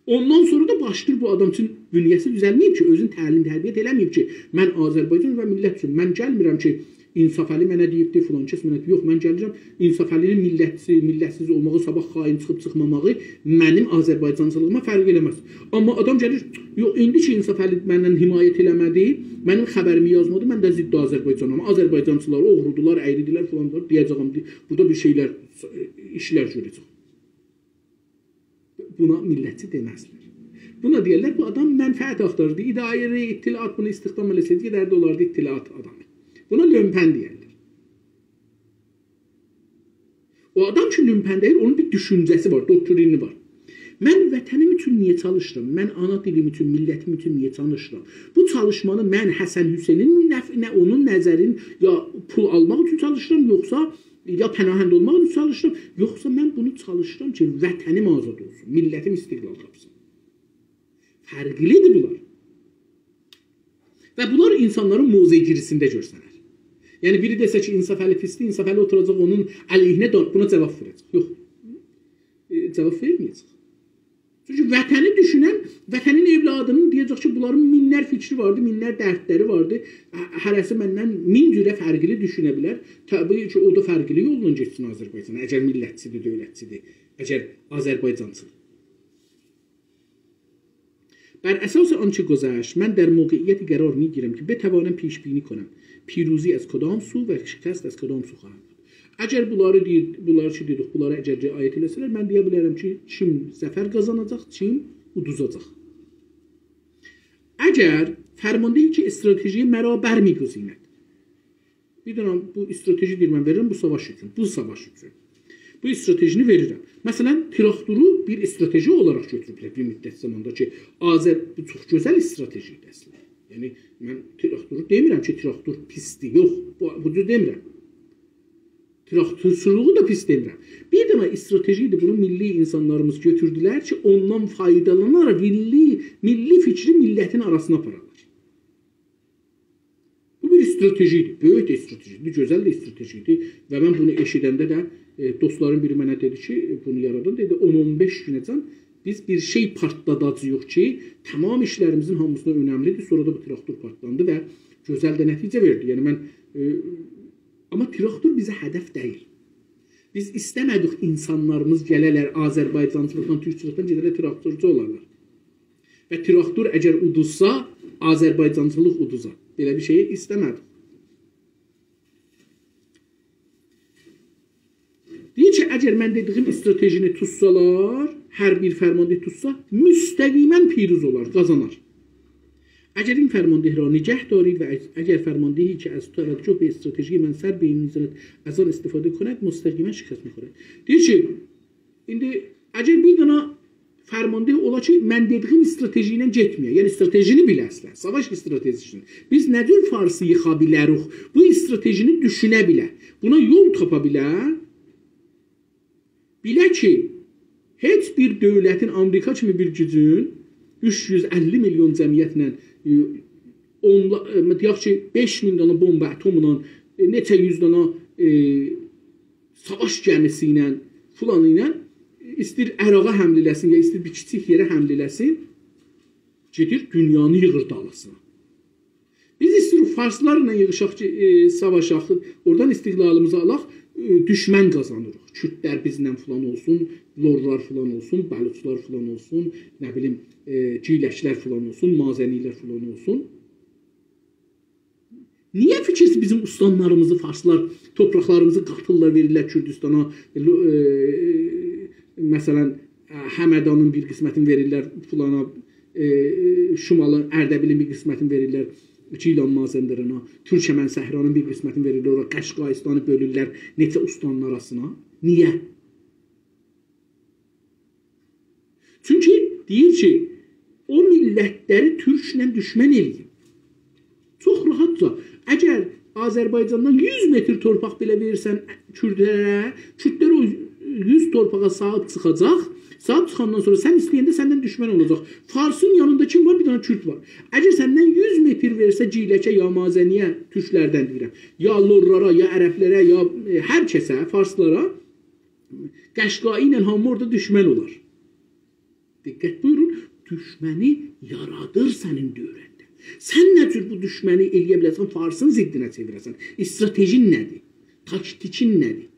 اوندان سونرا دا باشلاییر بو آدام اوچون بونیه‌سی دوزلمه‌ییب کی، اؤزون تعلیم تربیت ائله‌مه‌ییب کی، من آذربایجان و میللت اوچون، من گلمیرم کی، انصافعلی منه دئییبدی، فلان کس منه دئییب. یوخ، من گلیرم، انصافعلی‌نین میللتسی-، میللتسیز اولماغی، صاباح خائن چیخیب چیخماماغی منیم آذربایجانچیلیغیما فرق ائله‌مز. آمما آدام گلیر، یوخ، ایندی کی، انصافعلی مندن حمایت ائله‌مه‌دی، منیم خبریمی یازمادی، من ده ضد آذربایجانام. آذربایجانچیلار اوغرودولار، اَیری‌دیلر، فلاندیلار، دئیه‌جه‌یم، بورادا بیر شئیلر، ایشلر گؤره‌جک. بونا میللتچی دئمزلر. بونا دئیرلر، بو آدام منفعت آختاریردی. اداره اطلاعات بونو استخدام ائله‌سه‌یدی، گئدردی اولاردی اطلاعات آدامی. بونا لومپن دئیرلر. او آدام کی، لومپن دئییل، اونون بیر دوشونجه‌سی وار، دوکترینی وار. من وطنیم اوچون نییه چالیشیرام؟ من آنا دیلیم اوچون، میللتیم اوچون نییه چالیشیرام؟ بو چالیشمانی من حسن حسینین نفعینه، اونون نظرین یا پول آلماق اوچون چالیشیرام، یوخسا یا پناهنده اولماق اوچون چالیشیرام، یوخسا من بونو چالیشیرام کی، وطنیم آزاد اولسون، میللتیم استقلال تاپسین. فرقلیدیر بونلار. و بونلار اینسانلارین موضع‌گیری‌سینده گؤرسنر. یعنی، بیری دئسه کی، انصافعلی پیسدیر، انصافعلی اوتوراجاق اونون علیهینه، دا بونا جواب وئره‌جک. یوخ. ائ، جواب وئرمه‌یه‌جک. چونکی وطنی دوشونن، وطنین اولادینین دئیه‌جک کی، بونلارین مینلر فیکری واردی، مینلر دردلری واردی. ه-، هره‌سی مندن مین جوره فرقلی دوشونه بیلر. طبیعی کی، او دا فرقلی یولدان گئتسین آذربایجانا، اگر میللتچیدیر، دؤولتچیدیر، اگر آذربایجانچیدیر. بر اساس آنچه گذشت، من در موقعیتی قرار می‌گیرم که بتوانم پیش‌بینی کنم پیروزی از کدام سو و شکست از کدام سو خواهد بود. اگر بونلاری دئییر، بونلار کی دئدیک، بونلاری اگر رعایت ائله‌سه‌لر، من دئیه بیلرم کی، کیم ظفر قازاناجاق، کیم اودوزاجاق. اگر فرماندهی که استراتژی مرا برمی‌گزیند، بیر دنه بو استراتژی دئییر، من وئریرم بو ساواش اوچون، بو ساواش اوچون. بو استراتژینی وئریرم. مثلا، تراکتورو بیر استراتژی اولاراق گؤتوروبلر بیر مدت زاماندا کی، آذر-، بو چوخ گؤزل استراتژی ایدی اصلینده. یعنی، من تراکتورو دئمیرم کی، تراکتور پیسدیر، یوخ، بو، بو جور دئمیرم. تراکتورچولوغو دا پیس دئمیرم. بیر دنه استراتژی ایدی، بونو میللی اینسانلاریمیز گؤتوردولر کی، اوندان فایدالاناراق میللی، میللی فیکری میللتین آراسینا آپارالار. بو بیر استراتژی ایدی، بؤیوک ده استراتژی ایدی، گؤزل ده استراتژی ایدی. و من بونو ائشیدنده ده، ائ، دوستلارین بیری منه دئدی کی، ائ، بونو یارادان دئدی، اون اون بئش گونه‌جن بیز بیر شئی پارتلاداجاغیق کی، تمام ایشلریمیزین هامیسیندان اؤنملیدیر. سونرا دا بو تراکتور پارتلاندی و گؤزل ده نتیجه وئردی. یعنی من، ائ، آمما تراکتور بیزه هدف دئییل. بیز ایسته‌مه‌دیک اینسانلاریمیز گله‌لر، آذربایجانچیلیقدان، تورکچولوکدن گئده‌لر تراکتورچو اولالار. و تراکتور اگر اودوزسا، آذربایجانچیلیق اودوزار. بئله بیر شئیی ایسته‌مه‌دیک. دئییر کی، اگر من دئدیگیم استراتژینی توتسالار، هر بیر فرمانده توتسا، مستقیما پیروز اولار، قازانار. اگر این فرمانده را نگه دارید و اگر فرماندهی که از توجه به استراتژی من سر به این می‌زند، از آن استفاده کند، مستقیما شکست می‌خورد. دئییر کی، ایندی اگر بیر دنه فرمانده اولا کی، من دئدیگیم استراتژی ایله گئتمه‌یه، یعنی استراتژینی بیله اصلا، ساواش استراتژیسینی. بیز نه جور فارسی ییخا بیلریک؟ بو استراتژینی دوشونه بیله، بونا یول تاپا بیله. بیله کی، هئچ بیر دؤولتین، آمریکا کیمی بیر گوجون اوچ یوز اللی میلیون جمعیتله، ائ، اونلا-، ائ، دئیک کی، بئش مین دانا بومبا اتملا، ائ، نئچه یوز دانا، ائ، ساواش گمیسی ایله، فلان ایله ایستیر عراقا حمله ائله‌سین، یا ایستیر بیر کیچیک یئره حمله ائله‌سین، گئدیر دونیانی ییغیر دالیسینا. بیز ایستیریک فارسلارلا ییغیشاق کی، ائ، ساواشاق، اورادان استقلالیمیزی آلاق، ائ، دوشمن قازانیریق. کوردلر بیزله فلان اولسون، لورلار فلان اولسون، بلوچلار فلان اولسون، نه بیلیم، ائ، گیلکلر فلان اولسون، مازنی‌لر فلان اولسون. نییه فیکیرسیز بیزیم استانلاریمیزی فارسلار، تورپاقلاریمیزی قاتیرلار، وئریرلر کوردوستانا، ائ، لو-، ائ، مثلا، ائ، همدانین بیر قسمتینی وئریرلر فلانا، ائ، شمالین اردبیلین بیر قسمتینی وئریرلر گیلان مازندرانا، تورکمن صحرانین بیر قسمتینی وئریرلر اورا، قشقاییستانی بؤلورلر نئچه استانین آراسینا. نییه؟ چونکی دئییر کی، او میللتلری تورکله دوشمن ائله‌یین. چوخ راحاتجا، اگر آذربایجاندان یوز متر تورپاق بئله وئریرسن کوردلره، کوردلر او یوز تورپاغا صاحیب چیخاجاق. صاحیب چیخاندان سونرا سن ایسته‌ینده سندن دوشمن اولاجاق. فارسین یانیندا کیم وار؟ بیر دنه کورد وار. اگر سندن یوز متر وئرسه گیلکه یا مازنی‌یه، تورکلردن دئییرم، یا لورلارا، یا عربلره، یا، ائ، هر کسه، فارسلارا، قشقایی ایله هامی اورادا دوشمن اولار. دقت بویورون، دوشمنی یارادیر سنین دؤوره‌نده. سن نه جور بو دوشمنی ائلیه بیله‌سن، فارسین ضدینه چئویره‌سن؟ استراتژین نه‌دیر؟ تاکتیکین نه‌دیر؟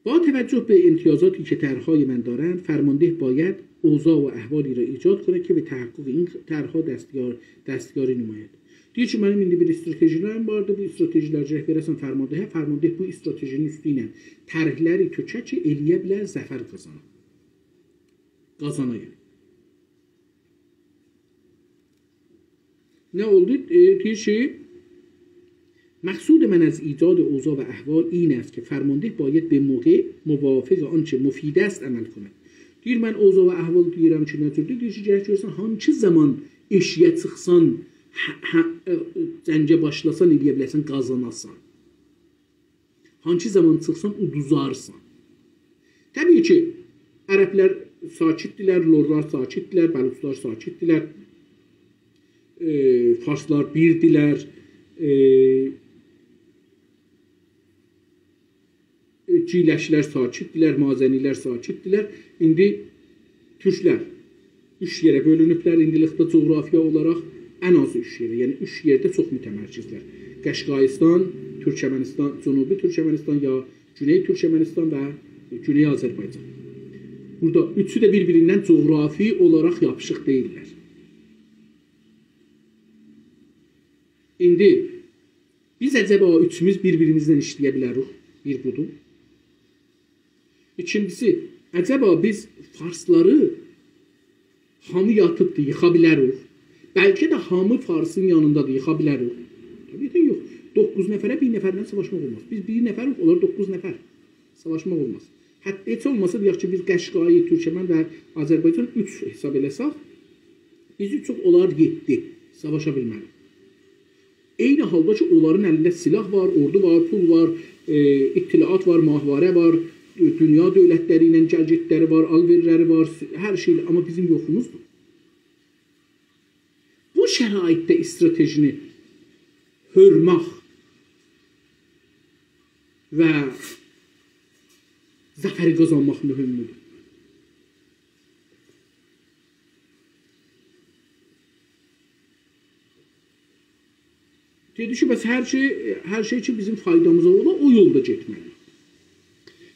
با توجه به امتیازاتی که طرح‌های من دارند، فرمانده باید اوضاع و احوالی را ایجاد کند که به تحقق این طرح‌ها دستیار-، دستیاری نماید. دئییر کی، منیم ایندی بیر استراتژی‌لریم واردی، بو استراتژی‌لری گرک وئره‌سن فرمانده‌یه، فرمانده بو استراتژی‌نین اوستو ایله طرح‌لری تؤکه کی، ائلیه بیله ظفر قازانا. قازانا، یعنی. نه اولدو؟ ائ، دئییر کی، مقصود من از ایجاد اوضاع و احوال این است که فرمانده باید به موقع موافق آنچه مفید است عمل کند. دئییر، من اوضاع و احوال دئییرم کی، نه جوردور؟ دئییر کی، گرک گؤره‌سن هانسی زامان ائشییه چیخسان، هه، هه، ائ، جنگه باشلاسان، ائلیه بیله‌سن، قازاناسان. هانسی زامان چیخسان، اودوزارسان. طبیعی کی، عربلر ساکتدیلر، لورلار ساکتدیلر، بلوچلار ساکتدیلر، ائ، فارسلار بیردیلر، ائ، ائ، گیلکلر ساکتدیلر، مازنی‌لر ساکتدیلر. ایندی تورکلر اوچ یئره بؤلونوبلر ایندیلیکده جغرافیا اولاراق، ان آزی اوچ یئره، یعنی اوچ یئرده چوخ متمرکزلر. قشقاییستان، تورکمنیستان، جنوبی تورکمنیستان یا گونئی تورکمنیستان و گونئی آذربایجان. بورادا اوچو ده بیر-بیریندن جغرافی اولاراق یاپیشیق دئییللر. ایندی بیز عجبا اوچوموز بیر-بیریمیزله ایشله‌یه بیلریک؟ بیر بودور. ایکینجیسی، عجبا بیز فارسلاری هامی یاتیبدیر، ییخا بیلریک؟ بلکه ده هامی فارسین یانیندادیر، ییخا بیلریک؟ طبیعتا یوخ. دوققوز نفره بیر نفرله ساواشماق اولماز. بیز بیر نفریک، اونلار دوققوز نفر. ساواشماق اولماز. حتی هئچ اولماسا دئیک کی، بیز قشقایی، تورکمن و آذربایجان اوچ حساب ائله‌سک، بیز اوچوخ، اونلار یئددی. ساواشا بیلمه‌ریک. عینی حالدا کی، اونلارین الینده سلاح وار، اوردو وار، پول وار، ائ، اطلاعات وار، ماهواره وار، دو-، دونیا دؤولتلری ایله گل‌گئتلری وار، آل‌وئرلری وار، هر شئی، آمما بیزیم یوخوموزدور. بو شرایطده استراتژینی هؤرمک و ظفری قازانماق مهمدور. دئدی کی، بس هر شئی، هر شئی کی، بیزیم فایدامیزا اولا، او یولدا گئتمه‌لی‌ییک.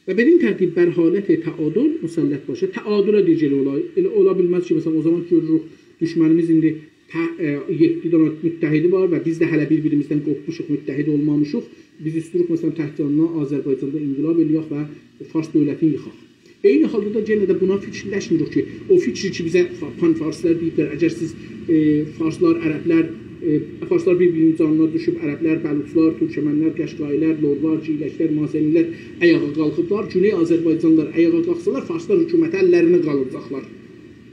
و بدین ترتیب بر حالت تعادل مسلط باشه. تعادله دئییر اولا، ائله اولا بیلمز کی، مثلا، او زامان گؤروروک، دوشمنیمیز ایندی ته-، ائ، یئددی دنه متحدی وار و بیز ده هله بیر-بیریمیزدن قوپموشوق، متحد اولمامیشیق. بیز ایسته‌ییریک، مثلا، تکجانینا آذربایجاندا انقلاب ائلیک و فارس دؤولتینی ییخاق. عینی حالدا دا یئنه ده بونا فیکیرلشمیریک کی، او فیکری کی، بیزه فا-، پان‌فارسلار دئییبلر، اگر سیز، ائ، فارسلار، عربلر، ائ، فارسلار بیر-بیری‌نین جانینا دوشوب، عربلر، بلوچلار، تورکمنلر، قشقایی‌لر، لورلار، گیلکلر، مازنی‌لر آیاغا قالخیبلار، گونئی آذربایجانلیلار آیاغا قالخسالار، فارسلار حکومتی اللرینه قالیجاقلار.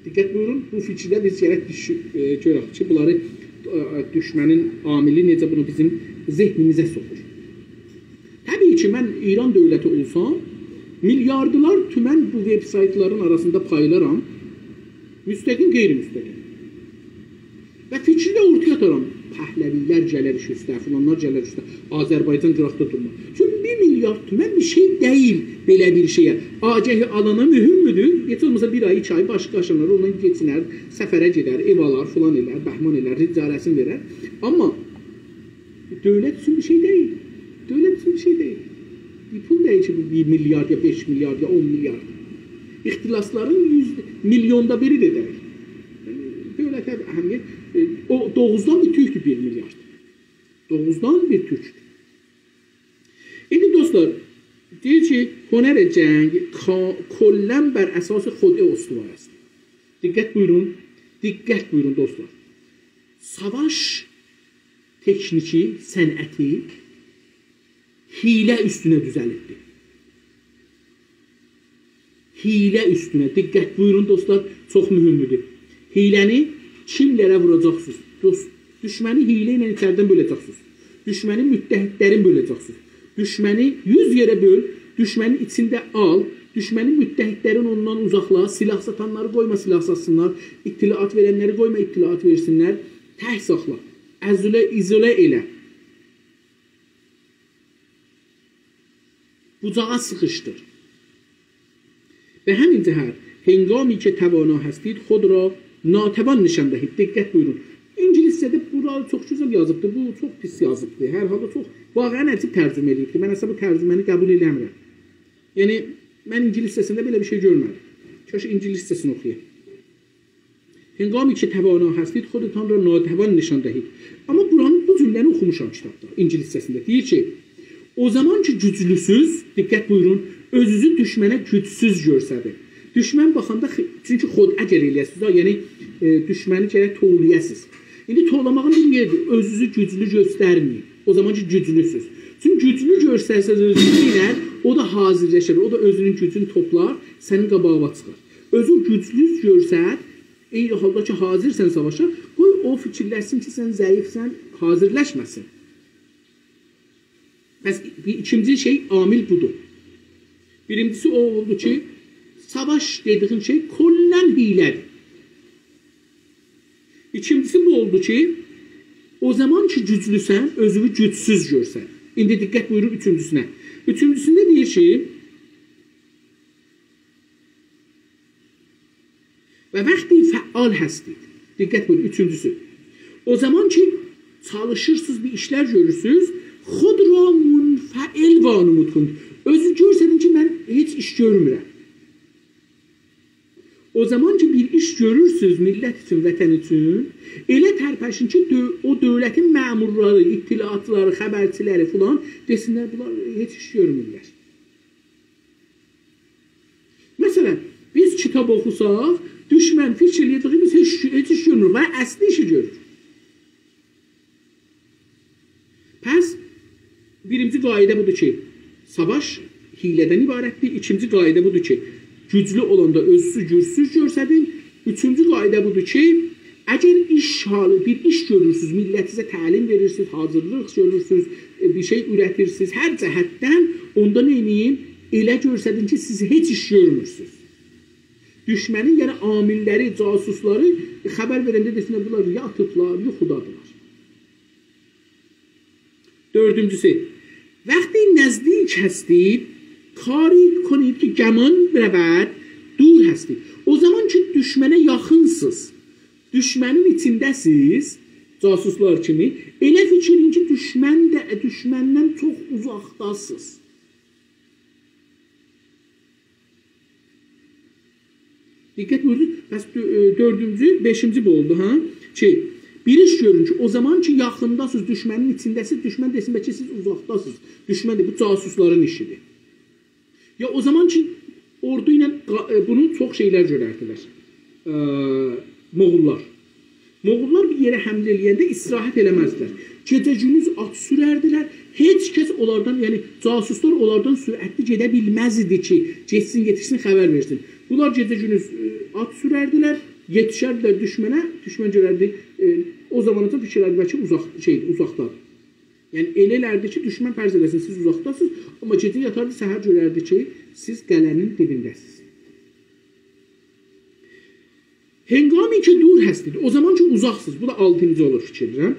دقت بویورون، بو فیکیرده بیز گرک دوشو-، ائ، گؤرک کی، بونلاری، ائ، دوشمنین عاملی نئجه بونو بیزیم ذهنیمیزه سوخور. طبیعی کی، من ایران دؤولتی اولسام، میلیاردلار تومن بو وب‌سایتلارین آراسیندا پایلارام. مستقیم، غیرمستقیم. و فیکری ده اورتایا آتارام. پهلوی‌لر گلر ایش اوسته، فلانلار گلر اوسته. آذربایجان قیراقدا دورماز. چونکی بیر میلیارد تومن بیر شئی دئییل بئله بیر شئیه. آگهی آلانا مهم‌مودور؟ هئچ اولماسا بیر آی، ایکی آی باشی قاشانار، اوننان کئچینر، سفره گئدر، ائو آلار، فلان ائلر، بهمان ائلر، اجاره‌سینی وئرر. آمما دؤولت اوچون بیر شئی دئییل. دؤولت اوچون بیر شئی دئییل. بیر پول دئییل کی، بو بیر میلیارد یا بئش میلیارد یا اون میلیارد. اختلاسلارین یوز، میلیوندا بیری ده دئییل. یعنی، دؤولته اهمیت، ائ، او دوغوزدان بیر تورکدور بیر میلیارد. دوغوزدان بیر تورکدور. ایندی دوستلار، دئییر کی، هنر جنگ کا-، کلاً بر اساس خدعه استوار است. دقت بویورون، دقت بویورون دوستلار. ساواش تکنیکی، صنعتی حیله اوستونه دوزلیبدیر. حیله اوستونه. دقت بویورون دوستلار، چوخ مهم‌دور. حیله‌نی کیملره ووراجاقسینیز؟ دوست، دوشمنی حیله ایله ایچریدن بؤله‌جکسینیز. دوشمنین متحدلرین بؤله‌جکسینیز. دوشمنی یوز یئره بؤل، دوشمنین ایچینده آل، دوشمنین متحدلرین اوندان اوزاقلا، سلاح ساتانلاری قویما سلاح ساتسینلار، اطلاعات وئرنلری قویما اطلاعات وئرسینلر، تک ساخلا. ازوله، ایزوله ائله. بوجاغا سیخیشدیر. به همین جهت، هنگامی که توانا هستید، خود را ناتوان نشان دهید. دقت بویورون. اینگیلیسجه‌ده بورا چوخ گؤزل یازیبدی، بو چوخ پیس یازیبدی. هر حالدا چوخ، واقعاً عجیب ترجمه ائله‌ییبدی. من اصلاً بو ترجمه‌نی قبول ائله‌میرم. یعنی، من اینگیلیسجه‌سینده بئله بیر شئی گؤرمه‌دیم. کاش اینگیلیسجه‌سینی اوخویایدیم. هنگامی که توانا هستید، خودتان را ناتوان نشان دهید. آمما بورانی، بو جمله‌نی اوخوموشام کیتابدا، اینگیلیسجه‌سینده. دئییر کی، او زامان کی گوجلوسوز، دقت بویورون، اؤزونوزو دوشمنه گوجسوز گؤرسدین. دوشمن باخاندا خی-، چونکی خود اگر ائله‌یه‌سینیز ها، یعنی، ائ، دوشمنی گرک توولایاسینیز. ایندی توولاماغین بیر یئریدیر، اؤزونوزو گوجلو گؤسترمه‌یین. او زامان کی گوجلوسوز. چونکی گوجلو گؤرسه‌سز اؤزونوزو، او دا حاضرلشر، او دا اؤزونون گوجونو توپلار، سنین قاباغینا چیخار. اؤزون گوجلو گؤرسد، عینی حالدا کی حاضرسان ساواشا، قوی او فیکیرلشسین کی سن ضعیفسن، حاضرلشمه‌سین. پس بیر ایکینجی شئی، عامل بودور. بیرینجیسی او اولدو کی، ساواش دئدیگین شئی کلاً حیله‌دیر. ایکینجیسی بو اولدو کی، او زامان کی گوجلوسن، اؤزونو گوجسوز گؤرسن. ایندی دقت بویورون اوچونجوسونه. اوچونجوسونده دئییر کی، و وقتی فعال هستید. دقت بویورون، اوچونجوسو. او زامان کی چالیشیرسینیز، بیر ایشلر گؤرورسونوز، خود را منفعل وانمود کنید. اؤزو گؤرسدین کی من هئچ ایش گؤرمورم. او زامان کی بیر ایش گؤرورسونوز میللت اوچون، وطن اوچون، ائله ترپشین کی دؤ-، او دؤولتین مأمورلاری، اطلاعاتچیلاری، خبرچیلری فلان دئسینلر، بونلار هئچ ایش گؤرمورلر. مثلاً، بیز کیتاب اوخوساق، دوشمن فیکیر ائله‌یه‌جک کی بیز هئچ، هئچ ایش گؤرموروک و اصلی ایشی گؤرور. پس، بیرینجی قاعده بودور کی، ساواش حیله‌دن عبارتدیر. ایکینجی قاعده بودور کی، گوجلو اولاندا اؤزونوزو گوجسوز گؤرسدین. اوچونجو قاعده بودور کی، اگر ایش حالی، بیر ایش گؤرورسونوز، میللتینیزه تعلیم وئریرسینیز، حاضرلیق گؤرورسونوز، ائ، بیر شئی اوره‌تیرسینیز، هر جهتدن، اوندا نه ائدین؟ ائله گؤرسدین کی سیز هئچ ایش گؤرمورسونوز. دوشمنین، یعنی عامللری، جاسوسلاری خبر وئرنده دئسینلر بونلار یاتیبلار، یوخودادیلار. دؤردونجوسو، وقتی نزدیک هستید، کاری کنید که گمان رود دور هستید. او زامان کی دوشمنه یاخینسینیز، دوشمنین ایچینده‌سینیز، جاسوسلار کیمی، ائله فیکیر ائله‌یین کی دوشمن ده، دوشمندن چوخ اوزاقداسینیز. دقت بویورون. پس دؤ-، ائ، دؤردونجو، بئشینجی بو اولدو، ها؟ کی، بیر ایش گؤرون کی، او زامان کی یاخینداسینیز، دوشمنین ایچینده‌سینیز، دوشمن دئسین بلکه سیز اوزاقداسینیز. دوشمن ده بو جاسوسلارین ایشیدیر. یا او زامان کی اوردو ایله قا-، ائ، بونو چوخ شئیلر گؤرردیلر. ائ، موغوللار. موغوللار بیر یئره حمله ائله‌ینده استراحت ائله‌مزدیلر. گئجه گوندوز آت سورردیلر. هئچ کس اونلاردان، یعنی جاسوسلار اونلاردان سرعتلی گئده بیلمز ایدی کی گئتسین، یئتیشسین، خبر وئرسین. بونلار گئجه گوندوز، ائ، آت سورردیلر، یئتیشردیلر دوشمنه، دوشمن گؤرردی، ائ، او زاماناجان فیکیر ائله‌یردی کی اوزاق، شئی، اوزاقدادیر. یعنی ائله ائلردی کی دوشمن فرض ائله‌سین سیز اوزاقداسینیز، آمما گئجه یاتاردی، سحر گؤرردی کی سیز قلعه‌نین دیبینده‌سینیز. هنگامی که دور هستید، او زامان کی اوزاقسینیز، بو دا آلتینجی اولور فیکیر ائدیرم.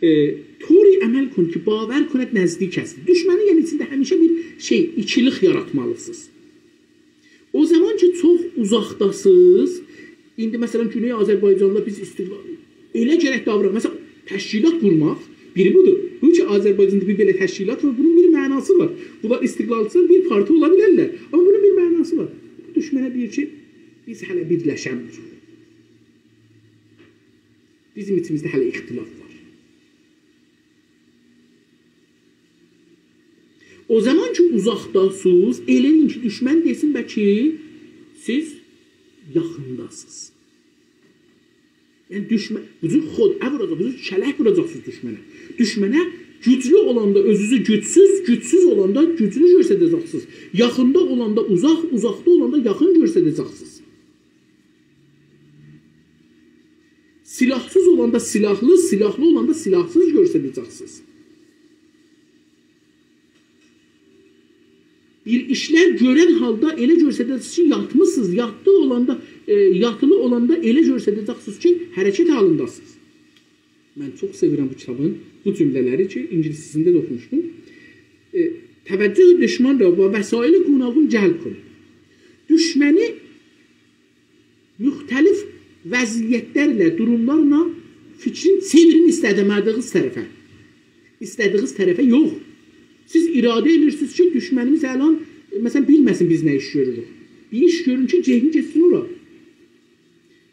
ائ، طوری عمل کن که باور کند نزدیک هستید. دوشمنین، یعنی، ایچینده همیشه بیر شئی، ایکیلیک یاراتمالیسینیز. او زامان کی چوخ اوزاقداسینیز، ایندی مثلا گونئی آذربایجاندا بیز استقلال، ائله گرک داوران، مثلا تشکیلات قورماق، بیری بودور. بو کی آذربایجاندا بیر بئله تشکیلات وار، بونون بیر معناسی وار. بونلار استقلالچیلار بیر پارتی اولا بیلرلر. آمما بونون بیر معناسی وار. بو دوشمنه دئییر کی، بیز هله بیرلشمیریک. بیزیم ایچیمیزده هله اختلاف وار. او زامان کی اوزاقداسینیز، ائله‌یین کی دوشمن دئسین بلکه سیز یاخینداسینیز. یعنی دوشمن، بو جور خدعه ووراجاق، بو جور کلک ووراجاقسینیز دوشمنه. دوشمنه گوجلو اولاندا اؤزونوزو گوجسوز، گوجسوز اولاندا گوجلو گؤستره‌جکسینیز. یاخیندا اولاندا اوزاق، اوزاقدا اولاندا یاخین گؤستره‌جکسینیز. سلاحسیز اولاندا سلاحلی، سلاحلی اولاندا سلاحسیز گؤستره‌جکسینیز. بیر ایشلر گؤرن حالدا ائله گؤستره‌جکسینیز کی یاتمیسینیز، یاتلی اولاندا، ائ، یاتیلی اولاندا ائله گؤستره‌جکسینیز کی حرکت حالینداسینیز. من چوخ سئویرم بو کیتابین بو جمله‌لری کی اینگیلیسی‌سینده ده اوخوموشدوم. ائ، توجه دشمن را با وسایل گوناگون جلب کنید. دوشمنی مختلف وضعیت‌لرله، دوروملارلا فیکرین چئویرین ایسته‌مه‌دیگینیز طرفه. ایسته‌دیگینیز طرفه یوخ. سیز اراده ائدیرسینیز کی دوشمنیمیز الان، مثلا، بیلمه‌سین بیز نه ایش گؤروروک. بیر ایش گؤرون کی ذهنی گئتسین اورا.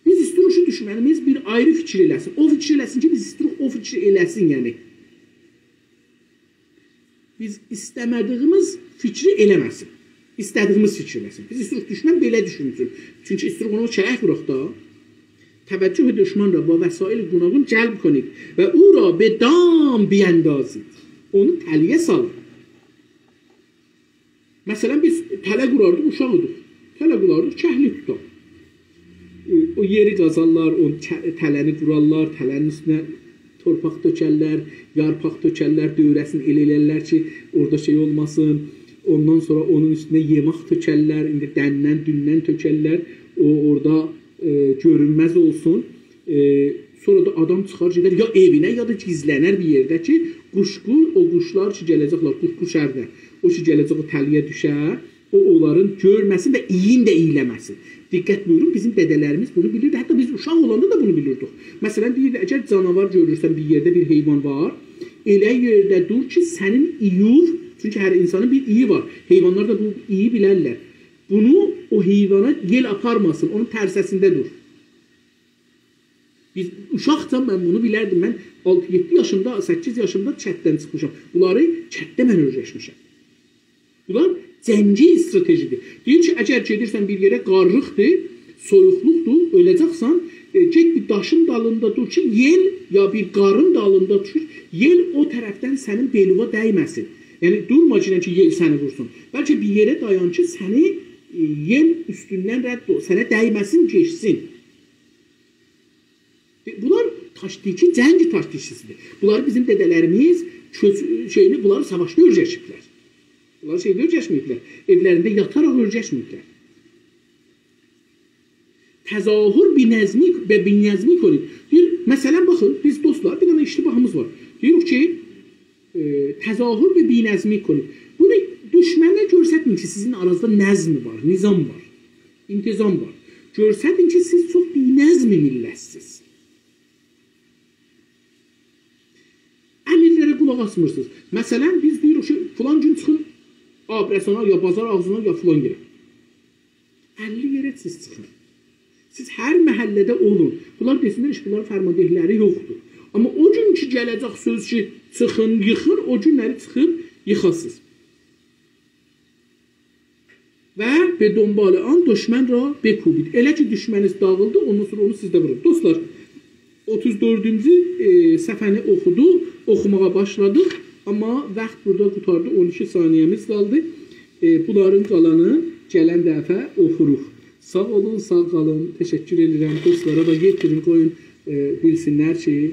بیز ایستیروخ کی دوشمنیمیز بیر آیری فیکیر ائله‌سین. او فیکیر ائله‌سین کی بیز ایستیروخ او فیکیر ائله‌سین، یعنی. بیز ایسته‌مه‌دیگیمیز فیکری ائله‌مه‌سین. ایسته‌دیگیمیز فیکری ائله‌سین. بیز ایستیروخ دوشمن بئله دوشونسون. چونکی ایستیروخ اونا کلک ووراق دا. توجه دشمن را با وسایل گوناگون جلب کنید و او را به دام بیندازید. اونو تله‌یه سالین. مثلا بیز تله قوراردیق، اوشاق ایدیک. تله قوراردیق، کهلیک توتاق. او، او یئری قازارلار، او ته-، تله‌نی قورارلار، تله‌نین اوستونه تورپاق تؤکرلر، یارپاق تؤکرلر، دؤوره‌سینی ائله ائلرلر کی اورادا شئی اولماسین. اوندان سونرا اونون اوستونه یئمک تؤکرلر، ایندی دندن، دوندن تؤکرلر. او اورادا، ائ، گؤرونمز اولسون. ائ، سونرا دا آدام چیخار گئدر یا ائوینه، یا دا گیزلنر بیر یئرده کی قوشقو، او قوشلار کی گله‌جکلر، قورد، قوش، هر نه، او کی گله‌جک او تله‌یه دوشه، او اونلارین گؤرمه‌سین و اییین ده اییله‌مه‌سین. دقت بویورون، بیزیم دده‌لریمیز بونو بیلیردی. حتی بیز اوشاق اولاندا دا بونو بیلیردیک. مثلا دئییردی، اگر جاناوار گؤرورسن بیر یئرده، بیر حیوان وار، ائله یئرده دور کی سنین اییوو، چونکی هر اینسانین بیر اییی وار. حیوانلار دا بو اییی بیلرلر. بونو او حیوانا یئل آپارماسین، اونون ترسه‌سینده دور. بیز، اوشاقجا من بونو بیلردیم. من آلتی-یئددی یاشیمدا، سککیز یاشیمدا کتدن چیخمیشام. بونلاری کتده من اؤیرشمیشم. بونلار جنگی استراتژی‌دیر. دئییر کی اگر گئدیرسن بیر یئره، قارلیقدیر، سویوقلوقدور، اؤله‌جکسن، ائ، گئت بیر داشین دالیندا دور کی یئل، یا بیر قارین دالیندا دور، یئل او طرفدن سنین بئلینه دیمه‌سین. یعنی دورما کی، کی یئل سنی وورسون. بلکه بیر یئره دایان کی سنی، ائ، یئل اوستوندن رد اول، سنه دیمه‌سین، کئچسین. بونلار تاکتیکی، جنگ تاکتیکی‌سی‌دیر. بونلاری بیزیم دده‌لریمیز کؤچ-، شئیینی، بونلاری ساواشدا اؤیرشیبلر. بونلاری شئیده اؤیرشمه‌ییبلر. ائولرینده یاتاراق اؤیرشمه‌ییبلر. تظاهر بی‌نظمی، به بی‌نظمی کنید. دئییر، مثلا باخین، بیز دوستلار، بیر دنه اشتباهیمیز وار. دئییریک کی، ائ، تظاهر به بی‌نظمی کنید. بونو دوشمنه گؤرستمه‌یین کی سیزین آرانیزدا نظم وار، نظام وار، انتظام وار. گؤرستین کی سیز چوخ بی‌نظم میللت‌سینیز. امیرلره قولاق آسمیرسینیز. مثلا بیز دئییریک کی فلان گون چیخین آبرسانا، یا بازار آغزینا، یا فلان یئره. اللی یئره سیز چیخین. سیز هر محله‌ده اولون. بونلار دئسینلر، هئچ بونلارین فرماندهلری یوخدور. آمما او گون کی گله‌جک سؤز کی چیخین، ییخین، او گونلری چیخیب ییخاسینیز. و به دنبال آن دشمن را بکوبید. ائله کی دوشمنیز داغیلدی، اوندان سونرا اونو سیز ده وورون. دوستلار، اوتوز دؤردونجو، ائ، صفحه‌نی اوخودوق، اوخوماغا باشلادیق. آمما واخت بورادا قوتاردی، اون ایکی ثانیه‌میز قالدی. ائ، بونلارین قالانین گلن دفعه اوخوروق. ساغ اولون، ساغ قالین. تشکر ائدیرم. دوستلارا دا یئتیرین، قویون، ائ، بیلسینلر کی